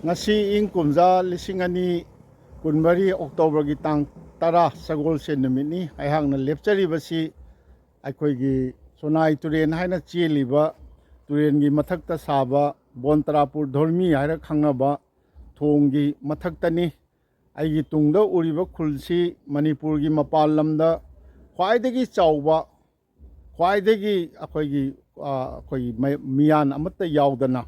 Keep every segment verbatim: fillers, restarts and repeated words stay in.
ꯉꯁꯤ ꯏꯪ ꯀꯨꯝꯖꯥ ꯂꯤꯁꯤꯡ ꯑꯅꯤ ꯀꯨꯟꯃꯔꯤ ꯑꯣꯛꯇꯣꯕꯔꯒꯤ ꯇꯥꯡ ꯇꯔꯥ, ꯁꯒꯣꯜꯁꯦꯟ ꯅꯨꯃꯤꯠꯅꯤ꯫ ꯑꯩꯍꯥꯛꯅ ꯂꯦꯞꯆꯔꯤꯕꯁꯤ ꯑꯩꯈꯣꯏꯒꯤ ꯁꯣꯅꯥꯏ ꯇꯨꯔꯦꯜ ꯍꯥꯏꯅ ꯆꯦꯜꯂꯤꯕ ꯇꯨꯔꯦꯜꯒꯤ ꯃꯊꯛꯇ ꯁꯥꯕ ꯕꯣꯟ ꯇꯔꯥꯄꯨꯔ ꯙꯣꯔꯃꯤ ꯍꯥꯏꯔ ꯈꯪꯅꯕ ꯊꯣꯡꯒꯤ ꯃꯊꯛꯇꯅꯤ꯫ ꯑꯩꯒꯤ ꯇꯨꯡꯗ ꯎꯔꯤꯕ ꯈꯨꯜꯁꯤ ꯃꯅꯤꯄꯨꯔꯒꯤ ꯃꯄꯥꯟ ꯂꯝꯗ ꯈ꯭ꯋꯥꯏꯗꯒꯤ ꯆꯥꯎꯕ, ꯈ꯭ꯋꯥꯏꯗꯒꯤ ꯑꯩꯈꯣꯏꯒꯤ, ꯑ, ꯑꯩꯈꯣꯏꯒꯤ ꯃꯩ-, ꯃꯤꯌꯥꯟ ꯑꯃꯠꯇ ꯌꯥꯎꯗꯅ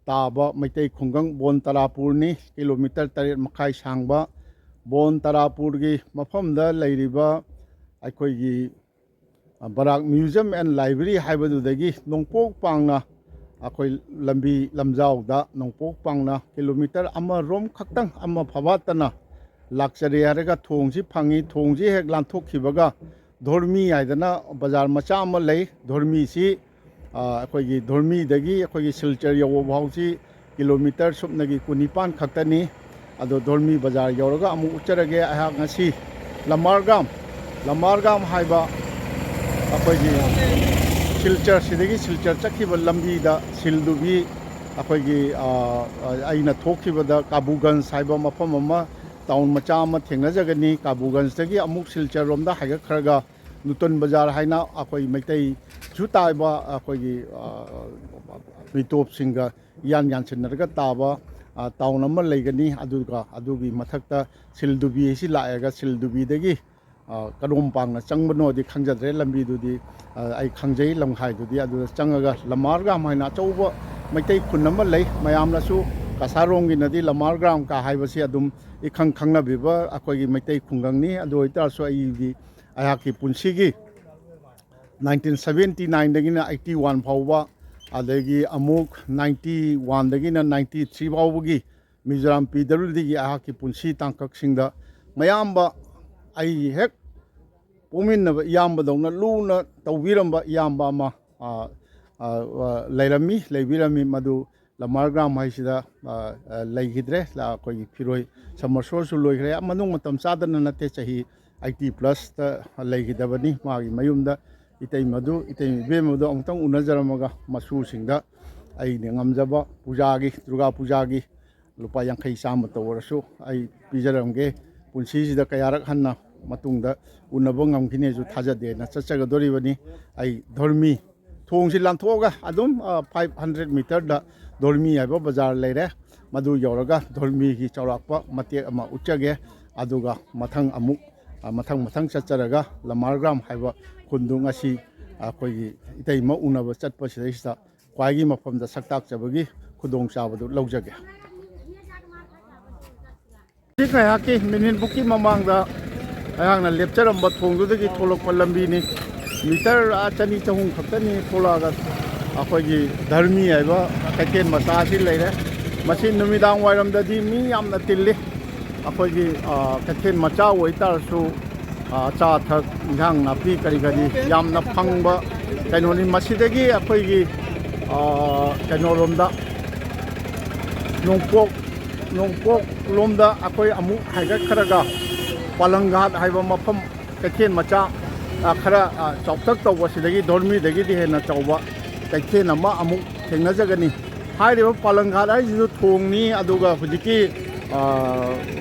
ꯇꯥꯕ ꯃꯩꯇꯩ ꯈꯨꯡꯒꯪ ꯕꯣꯟ ꯇꯔꯥꯄꯨꯔꯅꯤ꯫ ꯀꯤꯂꯣꯃꯤꯇꯔ ꯇꯔꯦꯠ ꯃꯈꯥꯏ ꯁꯥꯡꯕ ꯕꯣꯟ ꯇꯔꯥꯄꯨꯔꯒꯤ ꯃꯐꯝꯗ ꯂꯩꯔꯤꯕ ꯑꯩꯈꯣꯏꯒꯤ, ꯑ, ꯕꯔꯥꯛ Museum and Library ꯍꯥꯏꯕꯗꯨꯗꯒꯤ ꯅꯣꯡꯄꯣꯛ ꯄꯥꯡꯅ ꯑꯩꯈꯣꯏ ꯂꯝꯕꯤ ꯂꯝꯖꯥꯎꯗ ꯅꯣꯡꯄꯣꯛ ꯄꯥꯡꯅ ꯀꯤꯂꯣꯃꯤꯇꯔ ꯑꯃꯔꯣꯝ ꯈꯛꯇꯪ, ꯑꯃ ꯐꯕꯥꯠꯇꯅ ꯂꯥꯛꯆꯔꯦ ꯍꯥꯏꯔꯒ ꯊꯣꯡꯁꯤ ꯐꯪꯉꯤ꯫ ꯊꯣꯡꯁꯤ ꯍꯦꯛ ꯂꯥꯟꯊꯣꯛꯈꯤꯕꯒ ꯙꯣꯔꯃꯤ ꯍꯥꯏꯗꯅ ꯕꯖꯥꯔ ꯃꯆꯥ ꯑꯃ ꯂꯩ꯫ ꯙꯣꯔꯃꯤꯁꯤ, ꯑ, ꯑꯩꯈꯣꯏꯒꯤ ꯙꯣꯔꯃꯤꯗꯒꯤ ꯑꯩꯈꯣꯏꯒꯤ ꯁꯤꯜꯆꯔ ꯌꯧꯕ ꯐꯥꯎꯁꯤ ꯀꯤꯂꯣꯃꯤꯇꯔ ꯁꯨꯞꯅꯒꯤ ꯀꯨꯟꯅꯤꯄꯥꯟ ꯈꯛꯇꯅꯤ꯫ ꯑꯗꯣ ꯙꯣꯔꯃꯤ ꯕꯖꯥꯔ ꯌꯧꯔꯒ ꯑꯃꯨꯛ ꯎꯠꯆꯔꯒꯦ꯫ ꯑꯩꯍꯥꯛ ꯉꯁꯤ ꯂꯃꯥꯔꯒꯥꯝ, ꯂꯃꯥꯔꯒꯥꯝ ꯍꯥꯏꯕ ꯑꯩꯈꯣꯏꯒꯤ ꯁꯤꯜꯆꯔꯁꯤꯗꯒꯤ ꯁꯤꯜꯆꯔ ꯆꯠꯈꯤꯕ ꯂꯝꯕꯤꯗ ꯁꯤꯜꯗꯨꯕꯤ ꯑꯩꯈꯣꯏꯒꯤ, ꯑ, ꯑꯩꯅ ꯊꯣꯛꯈꯤꯕꯗ ꯀꯥꯕꯨꯒꯟꯖ ꯍꯥꯏꯕ ꯃꯐꯝ ꯑꯃ, ꯇꯥꯎꯟ ꯃꯆꯥ ꯑꯃ ꯊꯦꯡꯅꯖꯒꯅꯤ꯫ ꯀꯥꯕꯨꯒꯟꯖꯇꯒꯤ ꯑꯃꯨꯛ ꯁꯤꯜꯆꯔ ꯔꯣꯝꯗ ꯍꯥꯏꯒꯠꯈ꯭ꯔꯒ ꯅꯨꯇꯟ ꯕꯖꯥꯔ ꯍꯥꯏꯅ ꯑꯩꯈꯣꯏ ꯃꯩꯇꯩꯁꯨ ꯇꯥꯏꯕ ꯑꯩꯈꯣꯏꯒꯤ, ꯑ, ꯃꯤꯇꯣꯞꯁꯤꯡꯒ ꯏꯌꯥꯟ ꯌꯥꯟꯁꯤꯟꯅꯔꯒ ꯇꯥꯕ, ꯑ, ꯇꯥꯎꯟ ꯑꯃ ꯂꯩꯒꯅꯤ꯫ ꯑꯗꯨꯒ ꯑꯗꯨꯒꯤ ꯃꯊꯛꯇ ꯁꯤꯜꯗꯨꯕꯤ ꯍꯥꯏꯁꯤ ꯂꯥꯛꯑꯒ ꯁꯤꯜꯗꯨꯕꯤꯗꯒꯤ, ꯑ, ꯀꯔꯣꯝ ꯄꯥꯡꯅ ꯆꯪꯕꯅꯣꯗꯤ ꯈꯪꯖꯗ꯭ꯔꯦ꯫ ꯂꯝꯕꯤꯗꯨꯗꯤ, ꯑ, ꯑꯩ ꯈꯪꯖꯩ, ꯂꯝꯈꯥꯏꯗꯨꯗꯤ꯫ ꯑꯗꯨꯗ ꯆꯪꯉꯒ ꯂꯃꯥꯔꯒ꯭ꯔꯥꯝ ꯍꯥꯏꯅ ꯑꯆꯧꯕ ꯃꯩꯇꯩ ꯈꯨꯟ ꯑꯃ ꯂꯩ꯫ ꯃꯌꯥꯝꯅꯁꯨ ꯀꯁꯥꯔꯣꯝꯒꯤꯅꯗꯤ ꯂꯃꯥꯔꯒ꯭ꯔꯥꯝ ꯀ ꯍꯥꯏꯕꯁꯤ ꯑꯗꯨꯝ ꯏꯈꯪ ꯈꯪꯅꯕꯤꯕ ꯑꯩꯈꯣꯏꯒꯤ ꯃꯩꯇꯩ ꯈꯨꯡꯒꯪꯅꯤ꯫ ꯑꯗꯨ ꯑꯣꯏꯇꯥꯔꯁꯨ ꯑꯩꯒꯤ, ꯑꯩꯍꯥꯛꯀꯤ ꯄꯨꯟꯁꯤꯒꯤ nineteen seventy nineꯗꯒꯤꯅ eighty one ꯐꯥꯎꯕ, ꯑꯗꯒꯤ ꯑꯃꯨꯛ ninety oneꯗꯒꯤꯅ ninety three ꯐꯥꯎꯕꯒꯤ ꯃꯤꯖꯣꯔꯥꯝ PWDꯒꯤ ꯑꯩꯍꯥꯛꯀꯤ ꯄꯨꯟꯁꯤ ꯇꯥꯡꯀꯛꯁꯤꯡꯗ ꯃꯌꯥꯝꯕ, ꯑꯩ ꯍꯦꯛ ꯄꯣꯛꯃꯤꯟꯅꯕ ꯏꯌꯥꯝꯕꯗꯧꯅ ꯂꯨꯅ ꯇꯧꯕꯤꯔꯝꯕ ꯏꯌꯥꯝꯕ ꯑꯃ, ꯑ, ꯑ, ꯑ, ꯂꯩꯔꯝꯃꯤ, ꯂꯩꯕꯤꯔꯝꯃꯤ꯫ ꯃꯗꯨ ꯂꯃꯥꯔꯒ꯭ꯔꯥꯝ ꯍꯥꯏꯁꯤꯗ, ꯑ, ꯑ, ꯂꯩꯈꯤꯗ꯭ꯔꯦ꯫ ꯂ-, ꯑꯩꯈꯣꯏꯒꯤ ꯐꯤꯔꯣꯏ summer show ꯁꯨ ꯂꯣꯏꯈ꯭ꯔꯦ꯫ ꯃꯅꯨꯡ ꯃꯇꯝ ꯆꯥꯗꯅ ꯅꯠꯇꯦ, ꯆꯍꯤ eighty plus ꯇ ꯂꯩꯈꯤꯗꯕꯅꯤ꯫ ꯃꯥꯒꯤ ꯃꯌꯨꯝꯗ ꯏꯇꯩꯃꯗꯨ, ꯏꯇꯩꯃ ꯏꯕꯦꯝꯃꯗꯨ ꯑꯃꯨꯛꯇꯪ ꯎꯅꯖꯔꯝꯃꯒ ꯃꯁꯨꯁꯤꯡꯗ ꯑꯩꯅ ꯉꯝꯖꯕ ꯄꯨꯖꯥꯒꯤ, ꯗꯨꯔꯒꯥ ꯄꯨꯖꯥꯒꯤ ꯂꯨꯄꯥ ꯌꯥꯡꯈꯩ ꯆꯥꯝꯃꯇ ꯑꯣꯏꯔꯁꯨ ꯑꯩ ꯄꯤꯖꯔꯝꯒꯦ꯫ ꯄꯨꯟꯁꯤꯁꯤꯗ ꯀꯌꯥꯔꯛ ꯍꯟꯅ ꯃꯇꯨꯡꯗ ꯎꯅꯕ ꯉꯝꯈꯤꯅꯤꯁꯨ ꯊꯥꯖꯗꯦꯅ ꯆꯠꯆꯒꯗꯣꯔꯤꯕꯅꯤ꯫ ꯑꯩ ꯙꯔꯃꯤ ꯊꯣꯡꯁꯤ ꯂꯥꯟꯊꯣꯛꯑꯒ ꯑꯗꯨꯝ, ꯑ, ꯐꯥꯏꯚ ꯍꯟꯗ꯭ꯔꯦꯠ ꯃꯤꯇꯔꯗ ꯙꯔꯃꯤ ꯍꯥꯏꯕ ꯕꯖꯥꯔ ꯂꯩꯔꯦ꯫ ꯃꯗꯨ ꯌꯧꯔꯒ ꯙꯔꯃꯤꯒꯤ ꯆꯥꯎꯔꯥꯛꯄ ꯃꯇꯦꯛ ꯑꯃ ꯎꯠꯆꯒꯦ꯫ ꯑꯗꯨꯒ ꯃꯊꯪ ꯑꯃꯨꯛ, ꯑ, ꯃꯊꯪ ꯃꯊꯪ ꯆꯠꯆꯔꯒ ꯂꯃꯥꯔꯒ꯭ꯔꯥꯝ ꯍꯥꯏꯕ ꯈꯨꯟꯗꯨ ꯉꯁꯤ ꯑꯩꯈꯣꯏꯒꯤ ꯏꯇꯩꯃ ꯎꯅꯕ ꯆꯠꯄꯁꯤꯗꯩꯁꯤꯗ ꯈ꯭ꯋꯥꯏꯒꯤ ꯃꯐꯝꯗ ꯁꯛꯇꯥꯛꯆꯕꯒꯤ ꯈꯨꯗꯣꯡꯆꯥꯕꯗꯨ ꯂꯧꯖꯒꯦ꯫ ꯍꯧꯖꯤꯛ ꯉꯥꯏꯍꯥꯛꯀꯤ ꯃꯤꯅꯤꯠ ꯃꯨꯛꯀꯤ ꯃꯃꯥꯡꯗ ꯑꯩꯍꯥꯛꯅ ꯂꯦꯞꯆꯔꯝꯕ ꯊꯣꯡꯗꯨꯗꯒꯤ ꯊꯣꯛꯂꯛꯄ ꯂꯝꯕꯤꯅꯤ꯫ ꯃꯤꯇꯔ, ꯑꯥ, ꯆꯅꯤ ꯆꯍꯨꯝ ꯈꯛꯇꯅꯤ ꯊꯣꯛꯂꯛꯑꯒ ꯑꯩꯈꯣꯏꯒꯤ ꯙꯔꯃꯤ ꯍꯥꯏꯕ ꯀꯩꯊꯦꯜ ꯃꯆꯥ ꯑꯁꯤ ꯂꯩꯔꯦ꯫ ꯃꯁꯤ ꯅꯨꯃꯤꯗꯥꯡ ꯋꯥꯏꯔꯝꯗꯗꯤ ꯃꯤ ꯌꯥꯝꯅ ꯇꯤꯜꯂꯤ꯫ ꯑꯩꯈꯣꯏꯒꯤ, ꯑꯥ, ꯀꯩꯊꯦꯜ ꯃꯆꯥ ꯑꯣꯏꯇꯥꯔꯁꯨ, ꯑꯥ, ꯑꯆꯥ ꯑꯊꯛ, ꯏꯟꯁꯥꯡ ꯅꯥꯄꯤ ꯀꯔꯤ ꯀꯔꯤ ꯌꯥꯝꯅ ꯐꯪꯕ ꯀꯩꯅꯣꯅꯤ꯫ ꯃꯁꯤꯗꯒꯤ ꯑꯩꯈꯣꯏꯒꯤ, ꯑꯥ, ꯀꯩꯅꯣꯔꯣꯝꯗ, ꯅꯣꯡꯄꯣꯛ, ꯅꯣꯡꯄꯣꯛ ꯂꯣꯝꯗ ꯑꯩꯈꯣꯏ ꯑꯃꯨꯛ ꯍꯥꯏꯒꯠꯈ꯭ꯔꯒ ꯄꯥꯂꯪꯒꯥꯠ ꯍꯥꯏꯕ ꯃꯐꯝ, ꯀꯩꯊꯦꯜ ꯃꯆꯥ, ꯑ, ꯈꯔ, ꯑ, ꯆꯥꯎꯇꯛ ꯇꯧꯕ, ꯁꯤꯗꯒꯤ ꯙꯣꯔꯃꯤꯗꯒꯤꯗꯤ ꯍꯦꯟꯅ ꯆꯥꯎꯕ ꯀꯩꯊꯦꯜ ꯑꯃ ꯑꯃꯨꯛ ꯊꯦꯡꯅꯖꯒꯅꯤ꯫ ꯍꯥꯏꯔꯤꯕ ꯄꯥꯂꯪꯒꯥꯠ ꯍꯥꯏꯁꯤꯁꯨ ꯊꯣꯡꯅꯤ, ꯑꯗꯨꯒ ꯍꯧꯖꯤꯛꯀꯤ, ꯑ,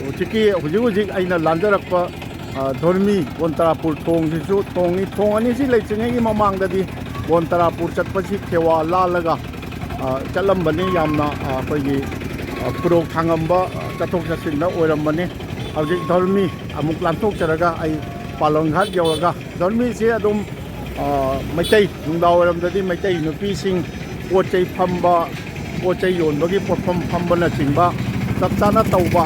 ꯍꯧꯖꯤꯛꯀꯤ, ꯍꯧꯖꯤꯛ ꯍꯧꯖꯤꯛ ꯑꯩꯅ ꯂꯥꯟꯖꯔꯛꯄ, ꯑ, ꯙꯣꯔꯃꯤ ꯕꯣꯟꯇꯔꯥꯄꯨꯔ ꯊꯣꯡꯁꯤꯁꯨ ꯊꯣꯡꯅꯤ꯫ ꯊꯣꯡ ꯑꯅꯤꯁꯤ ꯂꯩꯇ꯭ꯔꯤꯉꯩꯒꯤ ꯃꯃꯥꯡꯗꯗꯤ ꯕꯣꯟꯇꯔꯥꯄꯨꯔ ꯆꯠꯄꯁꯤ ꯈꯦꯋꯥ ꯂꯥꯜꯂꯒ, ꯑ, ꯆꯠꯂꯝꯕꯅꯤ꯫ ꯌꯥꯝꯅ, ꯑ, ꯑꯩꯈꯣꯏꯒꯤ, ꯑ, ꯈꯨꯗꯣꯡ ꯊꯥꯡꯉꯝꯕ, ꯑ, ꯆꯠꯊꯣꯛ ꯆꯠꯁꯤꯟꯗ ꯑꯣꯏꯔꯝꯕꯅꯤ꯫ ꯍꯧꯖꯤꯛ ꯙꯣꯔꯃꯤ ꯑꯃꯨꯛ ꯂꯥꯟꯊꯣꯛꯆꯔꯒ ꯑꯩ ꯄꯥꯂꯣꯟ ꯘꯥꯠ ꯌꯧꯔꯒ, ꯙꯣꯔꯃꯤꯁꯦ ꯑꯗꯨꯝ, ꯑ, ꯃꯩꯇꯩ, ꯅꯨꯡꯗꯥꯡ ꯋꯥꯏꯔꯝꯗꯗꯤ ꯃꯩꯇꯩ ꯅꯨꯄꯤꯁꯤꯡ ꯄꯣꯠ ꯆꯩ ꯐꯝꯕ, ꯄꯣꯠ ꯆꯩ ꯌꯣꯟꯕꯒꯤ ꯄꯣꯠꯐꯝ ꯐꯝꯕꯅꯆꯤꯡꯕ ꯆꯞ ꯆꯥꯅ ꯇꯧꯕ,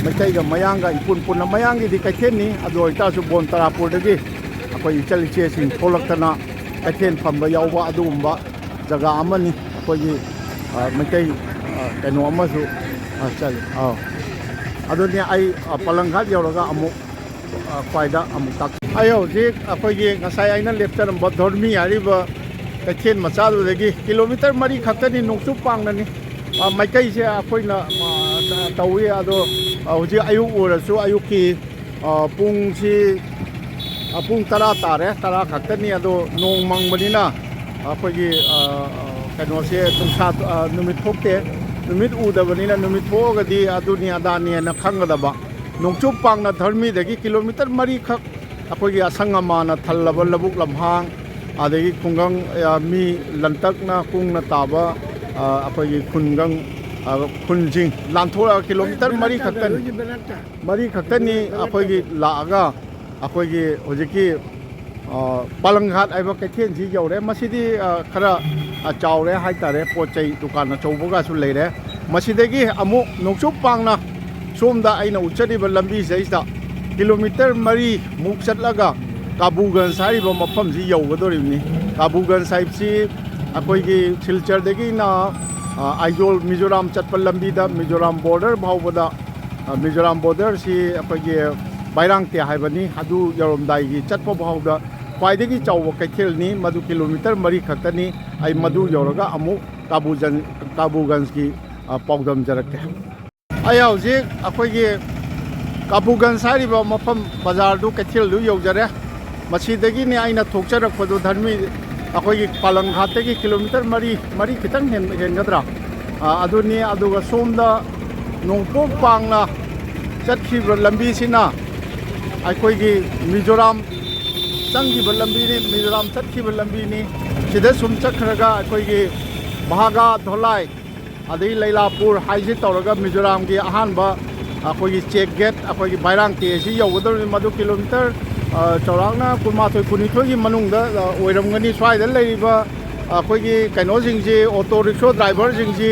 ꯃꯩꯇꯩꯒ ꯃꯌꯥꯡꯒ ꯏꯄꯨꯟ ꯄꯨꯟꯅ, ꯃꯌꯥꯡꯒꯤꯗꯤ ꯀꯩꯊꯦꯜꯅꯤ, ꯑꯗꯨ ꯑꯣꯏꯇꯥꯔꯁꯨ ꯕꯣꯟ ꯇꯔꯥꯄꯨꯔꯗꯒꯤ ꯑꯩꯈꯣꯏ ꯏꯆꯜ ꯏꯆꯦꯁꯤꯡ ꯊꯣꯛꯂꯛꯇꯅ ꯀꯩꯊꯦꯜ ꯐꯝꯕ ꯌꯥꯎꯕ ꯑꯗꯨꯒꯨꯝꯕ ꯖꯒꯥ ꯑꯃꯅꯤ꯫ ꯑꯩꯈꯣꯏꯒꯤ, ꯑ, ꯃꯩꯇꯩ, ꯑ, ꯀꯩꯅꯣ ꯑꯃꯁꯨ, ꯑ, ꯆꯠꯂꯤ꯫ ꯑꯥꯎ꯫ ꯑꯗꯨꯅꯤ ꯑꯩ, ꯑ, ꯄꯥꯂꯪ ꯘꯥꯠ ꯌꯧꯔꯒ ꯑꯃꯨꯛ, ꯑ, ꯈ꯭ꯋꯥꯏꯗ ꯑꯃꯨꯛ ꯇꯥꯛ-, ꯑꯩ ꯍꯧꯖꯤꯛ ꯑꯩꯈꯣꯏꯒꯤ ꯉꯁꯥꯏ ꯑꯩꯅ ꯂꯦꯞꯆꯔꯝꯕ ꯙꯣꯔꯃꯤ ꯍꯥꯏꯔꯤꯕ ꯀꯩꯊꯦꯜ ꯃꯆꯥꯗꯨꯗꯒꯤ ꯀꯤꯂꯣꯃꯤꯇꯔ ꯃꯔꯤ ꯈꯛꯇꯅꯤ, ꯅꯣꯡꯆꯨꯞ ꯄꯥꯡꯅꯅꯤ꯫ ꯑ, ꯃꯥꯏꯀꯩꯁꯦ ꯑꯩꯈꯣꯏꯅ, ꯑ, ꯇꯧꯏ꯫ ꯑꯗꯣ, ꯑ, ꯍꯧꯖꯤꯛ ꯑꯌꯨꯛ ꯑꯣꯏꯔꯁꯨ ꯑꯌꯨꯛꯀꯤ ꯑ, ꯄꯨꯡꯁꯤ, ꯑ, ꯄꯨꯡ ꯇꯔꯥ ꯇꯥꯔꯦ, ꯇꯔꯥ ꯈꯛꯇꯅꯤ꯫ ꯑꯗꯣ ꯅꯣꯡ ꯃꯪꯕꯅꯤꯅ ꯑꯩꯈꯣꯏꯒꯤ, ꯑ, ꯑ, ꯀꯩꯅꯣꯁꯦ, ꯅꯨꯡꯁꯥ, ꯑ, ꯅꯨꯃꯤꯠ ꯊꯣꯛꯇꯦ꯫ ꯅꯨꯃꯤꯠ ꯎꯗꯕꯅꯤꯅ ꯅꯨꯃꯤꯠ ꯊꯣꯛꯑꯒꯗꯤ ꯑꯗꯨꯅꯤ ꯑꯗꯥꯅꯤ ꯍꯥꯏꯅ ꯈꯪꯒꯗꯕ꯫ ꯅꯣꯡꯆꯨꯞ ꯄꯥꯡꯅ ꯙꯔꯃꯤꯗꯒꯤ ꯀꯤꯂꯣꯃꯤꯇꯔ ꯃꯔꯤꯈꯛ ꯑꯩꯈꯣꯏꯒꯤ ꯑꯁꯪ ꯑꯃꯥꯟꯅ ꯊꯜꯂꯕ ꯂꯧꯕꯨꯛ ꯂꯝꯍꯥꯡ, ꯑꯗꯒꯤ ꯈꯨꯡꯒꯪ, ꯑ, ꯃꯤ ꯂꯟꯇꯛꯅ ꯀꯨꯡꯅ ꯇꯥꯕ, ꯑ, ꯑꯩꯈꯣꯏꯒꯤ ꯈꯨꯟꯒꯪ, ꯑ, ꯈꯨꯟꯁꯤꯡ ꯂꯥꯟꯊꯣꯛꯂꯒ ꯀꯤꯂꯣꯃꯤꯇꯔ ꯃꯔꯤ ꯈꯛꯇꯅꯤ꯫ ꯃꯔꯤ ꯈꯛꯇꯅꯤ ꯑꯩꯈꯣꯏꯒꯤ ꯂꯥꯛꯑꯒ ꯑꯩꯈꯣꯏꯒꯤ ꯍꯧꯖꯤꯛꯀꯤ, ꯑ, ꯄꯥꯂꯪꯒꯥꯠ ꯍꯥꯏꯕ ꯀꯩꯊꯦꯜꯁꯤ ꯌꯧꯔꯦ꯫ ꯃꯁꯤꯗꯤ, ꯑ, ꯈꯔ, ꯑ, ꯆꯥꯎꯔꯦ ꯍꯥꯏꯇꯥꯔꯦ, ꯄꯣꯠ ꯆꯩ ꯗꯨꯀꯥꯟ ꯑꯆꯧꯕꯒꯁꯨ ꯂꯩꯔꯦ꯫ ꯃꯁꯤꯗꯒꯤ ꯑꯃꯨꯛ ꯅꯣꯡꯆꯨꯞ ꯄꯥꯡꯅ ꯁꯣꯝꯗ ꯑꯩꯅ ꯎꯠꯆꯔꯤꯕ ꯂꯝꯕꯤꯁꯤꯗꯩꯁꯤꯗ ꯀꯤꯂꯣꯃꯤꯇꯔ ꯃꯔꯤꯃꯨꯛ ꯆꯠꯂꯒ ꯀꯥꯕꯨꯒꯟꯖ ꯍꯥꯏꯔꯤꯕ ꯃꯐꯝꯁꯤ ꯌꯧꯒꯗꯧꯔꯤꯕꯅꯤ꯫ ꯀꯥꯕꯨꯒꯟꯖ ꯍꯥꯏꯕꯁꯤ ꯑꯩꯈꯣꯏꯒꯤ ꯁꯤꯜꯆꯔꯗꯒꯤꯅ, ꯑ, ꯑꯥꯏꯖꯣꯜ ꯃꯤꯖꯣꯔꯥꯝ ꯆꯠꯄ ꯂꯝꯕꯤꯗ ꯃꯤꯖꯣꯔꯥꯝ ꯕꯣꯔꯗꯔ ꯐꯥꯎꯕꯗ, ꯑ, ꯃꯤꯖꯣꯔꯥꯝ ꯕꯣꯔꯗꯔꯁꯤ ꯑꯩꯈꯣꯏꯒꯤ ꯕꯥꯏꯔꯥꯡꯇꯦ ꯍꯥꯏꯕꯅꯤ꯫ ꯑꯗꯨ ꯌꯧꯔꯝꯗꯥꯏꯒꯤ ꯆꯠꯄ ꯐꯥꯎꯗ ꯈ꯭ꯋꯥꯏꯗꯒꯤ ꯆꯥꯎꯕ ꯀꯩꯊꯦꯜꯅꯤ꯫ ꯃꯗꯨ ꯀꯤꯂꯣꯃꯤꯇꯔ ꯃꯔꯤ ꯈꯛꯇꯅꯤ꯫ ꯑꯩ ꯃꯗꯨ ꯌꯧꯔꯒ ꯑꯃꯨꯛ ꯀꯥꯕꯨꯖꯟ-, ꯀꯥꯕꯨꯒꯟꯖꯀꯤ, ꯑ, ꯄꯥꯎꯗꯝꯖꯔꯛꯀꯦ꯫ ꯑꯩ ꯍꯧꯖꯤꯛ ꯑꯩꯈꯣꯏꯒꯤ ꯀꯥꯕꯨꯒꯟꯖ ꯍꯥꯏꯔꯤꯕ ꯃꯐꯝ ꯕꯖꯥꯔꯗꯨ, ꯀꯩꯊꯦꯜꯗꯨ ꯌꯧꯖꯔꯦ꯫ ꯃꯁꯤꯗꯒꯤꯅꯤ ꯑꯩꯅ ꯊꯣꯛꯆꯔꯛꯄꯗꯨ ꯙꯔꯃꯤ, ꯑꯩꯈꯣꯏꯒꯤ ꯄꯥꯂꯪ ꯍꯥꯠꯇꯒꯤ ꯀꯤꯂꯣꯃꯤꯇꯔ ꯃꯔꯤ, ꯃꯔꯤ ꯈꯤꯇꯪ ꯍꯦꯟ-, ꯍꯦꯟꯒꯗ꯭ꯔꯥ? ꯑ, ꯑꯗꯨꯅꯤ꯫ ꯑꯗꯨꯒ ꯁꯣꯝꯗ ꯅꯣꯡꯄꯣꯛ ꯄꯥꯡꯅ ꯆꯠꯈꯤꯕ ꯂꯝꯕꯤꯁꯤꯅ ꯑꯩꯈꯣꯏꯒꯤ ꯃꯤꯖꯣꯔꯥꯝ ꯆꯪꯈꯤꯕ ꯂꯝꯕꯤꯅꯤ, ꯃꯤꯖꯣꯔꯥꯝ ꯆꯠꯈꯤꯕ ꯂꯝꯕꯤꯅꯤ꯫ ꯁꯤꯗ ꯁꯨꯝ ꯆꯠꯈ꯭ꯔꯒ ꯑꯩꯈꯣꯏꯒꯤ ꯚꯥꯒꯥ ꯙꯣꯂꯥꯏ, ꯑꯗꯒꯤ ꯂꯩꯂꯥꯄꯨꯔ ꯍꯥꯏꯁꯤ ꯇꯧꯔꯒ ꯃꯤꯖꯣꯔꯥꯝꯒꯤ ꯑꯍꯥꯟꯕ ꯑꯩꯈꯣꯏꯒꯤ ꯆꯦꯛ ꯒꯦꯠ, ꯑꯩꯈꯣꯏꯒꯤ ꯕꯥꯏꯔꯥꯡꯇꯦ ꯑꯁꯤ ꯌꯧꯒꯗꯧꯔꯤꯕꯅꯤ꯫ ꯃꯗꯨ ꯀꯤꯂꯣꯃꯤꯇꯔ, ꯑ, ꯆꯥꯎꯔꯥꯛꯅ ꯀꯨꯟꯃꯥꯊꯣꯏ, ꯀꯨꯟꯅꯤꯊꯣꯏꯒꯤ ꯃꯅꯨꯡꯗ, ꯑ, ꯑꯣꯏꯔꯝꯒꯅꯤ꯫ ꯁ꯭ꯋꯥꯏꯗ ꯂꯩꯔꯤꯕ ꯑꯩꯈꯣꯏꯒꯤ ꯀꯩꯅꯣꯁꯤꯡꯁꯤ, ꯑꯣꯇꯣ ꯔꯤꯛꯁꯣ ꯗ꯭ꯔꯥꯏꯚꯔꯁꯤꯡꯁꯤ,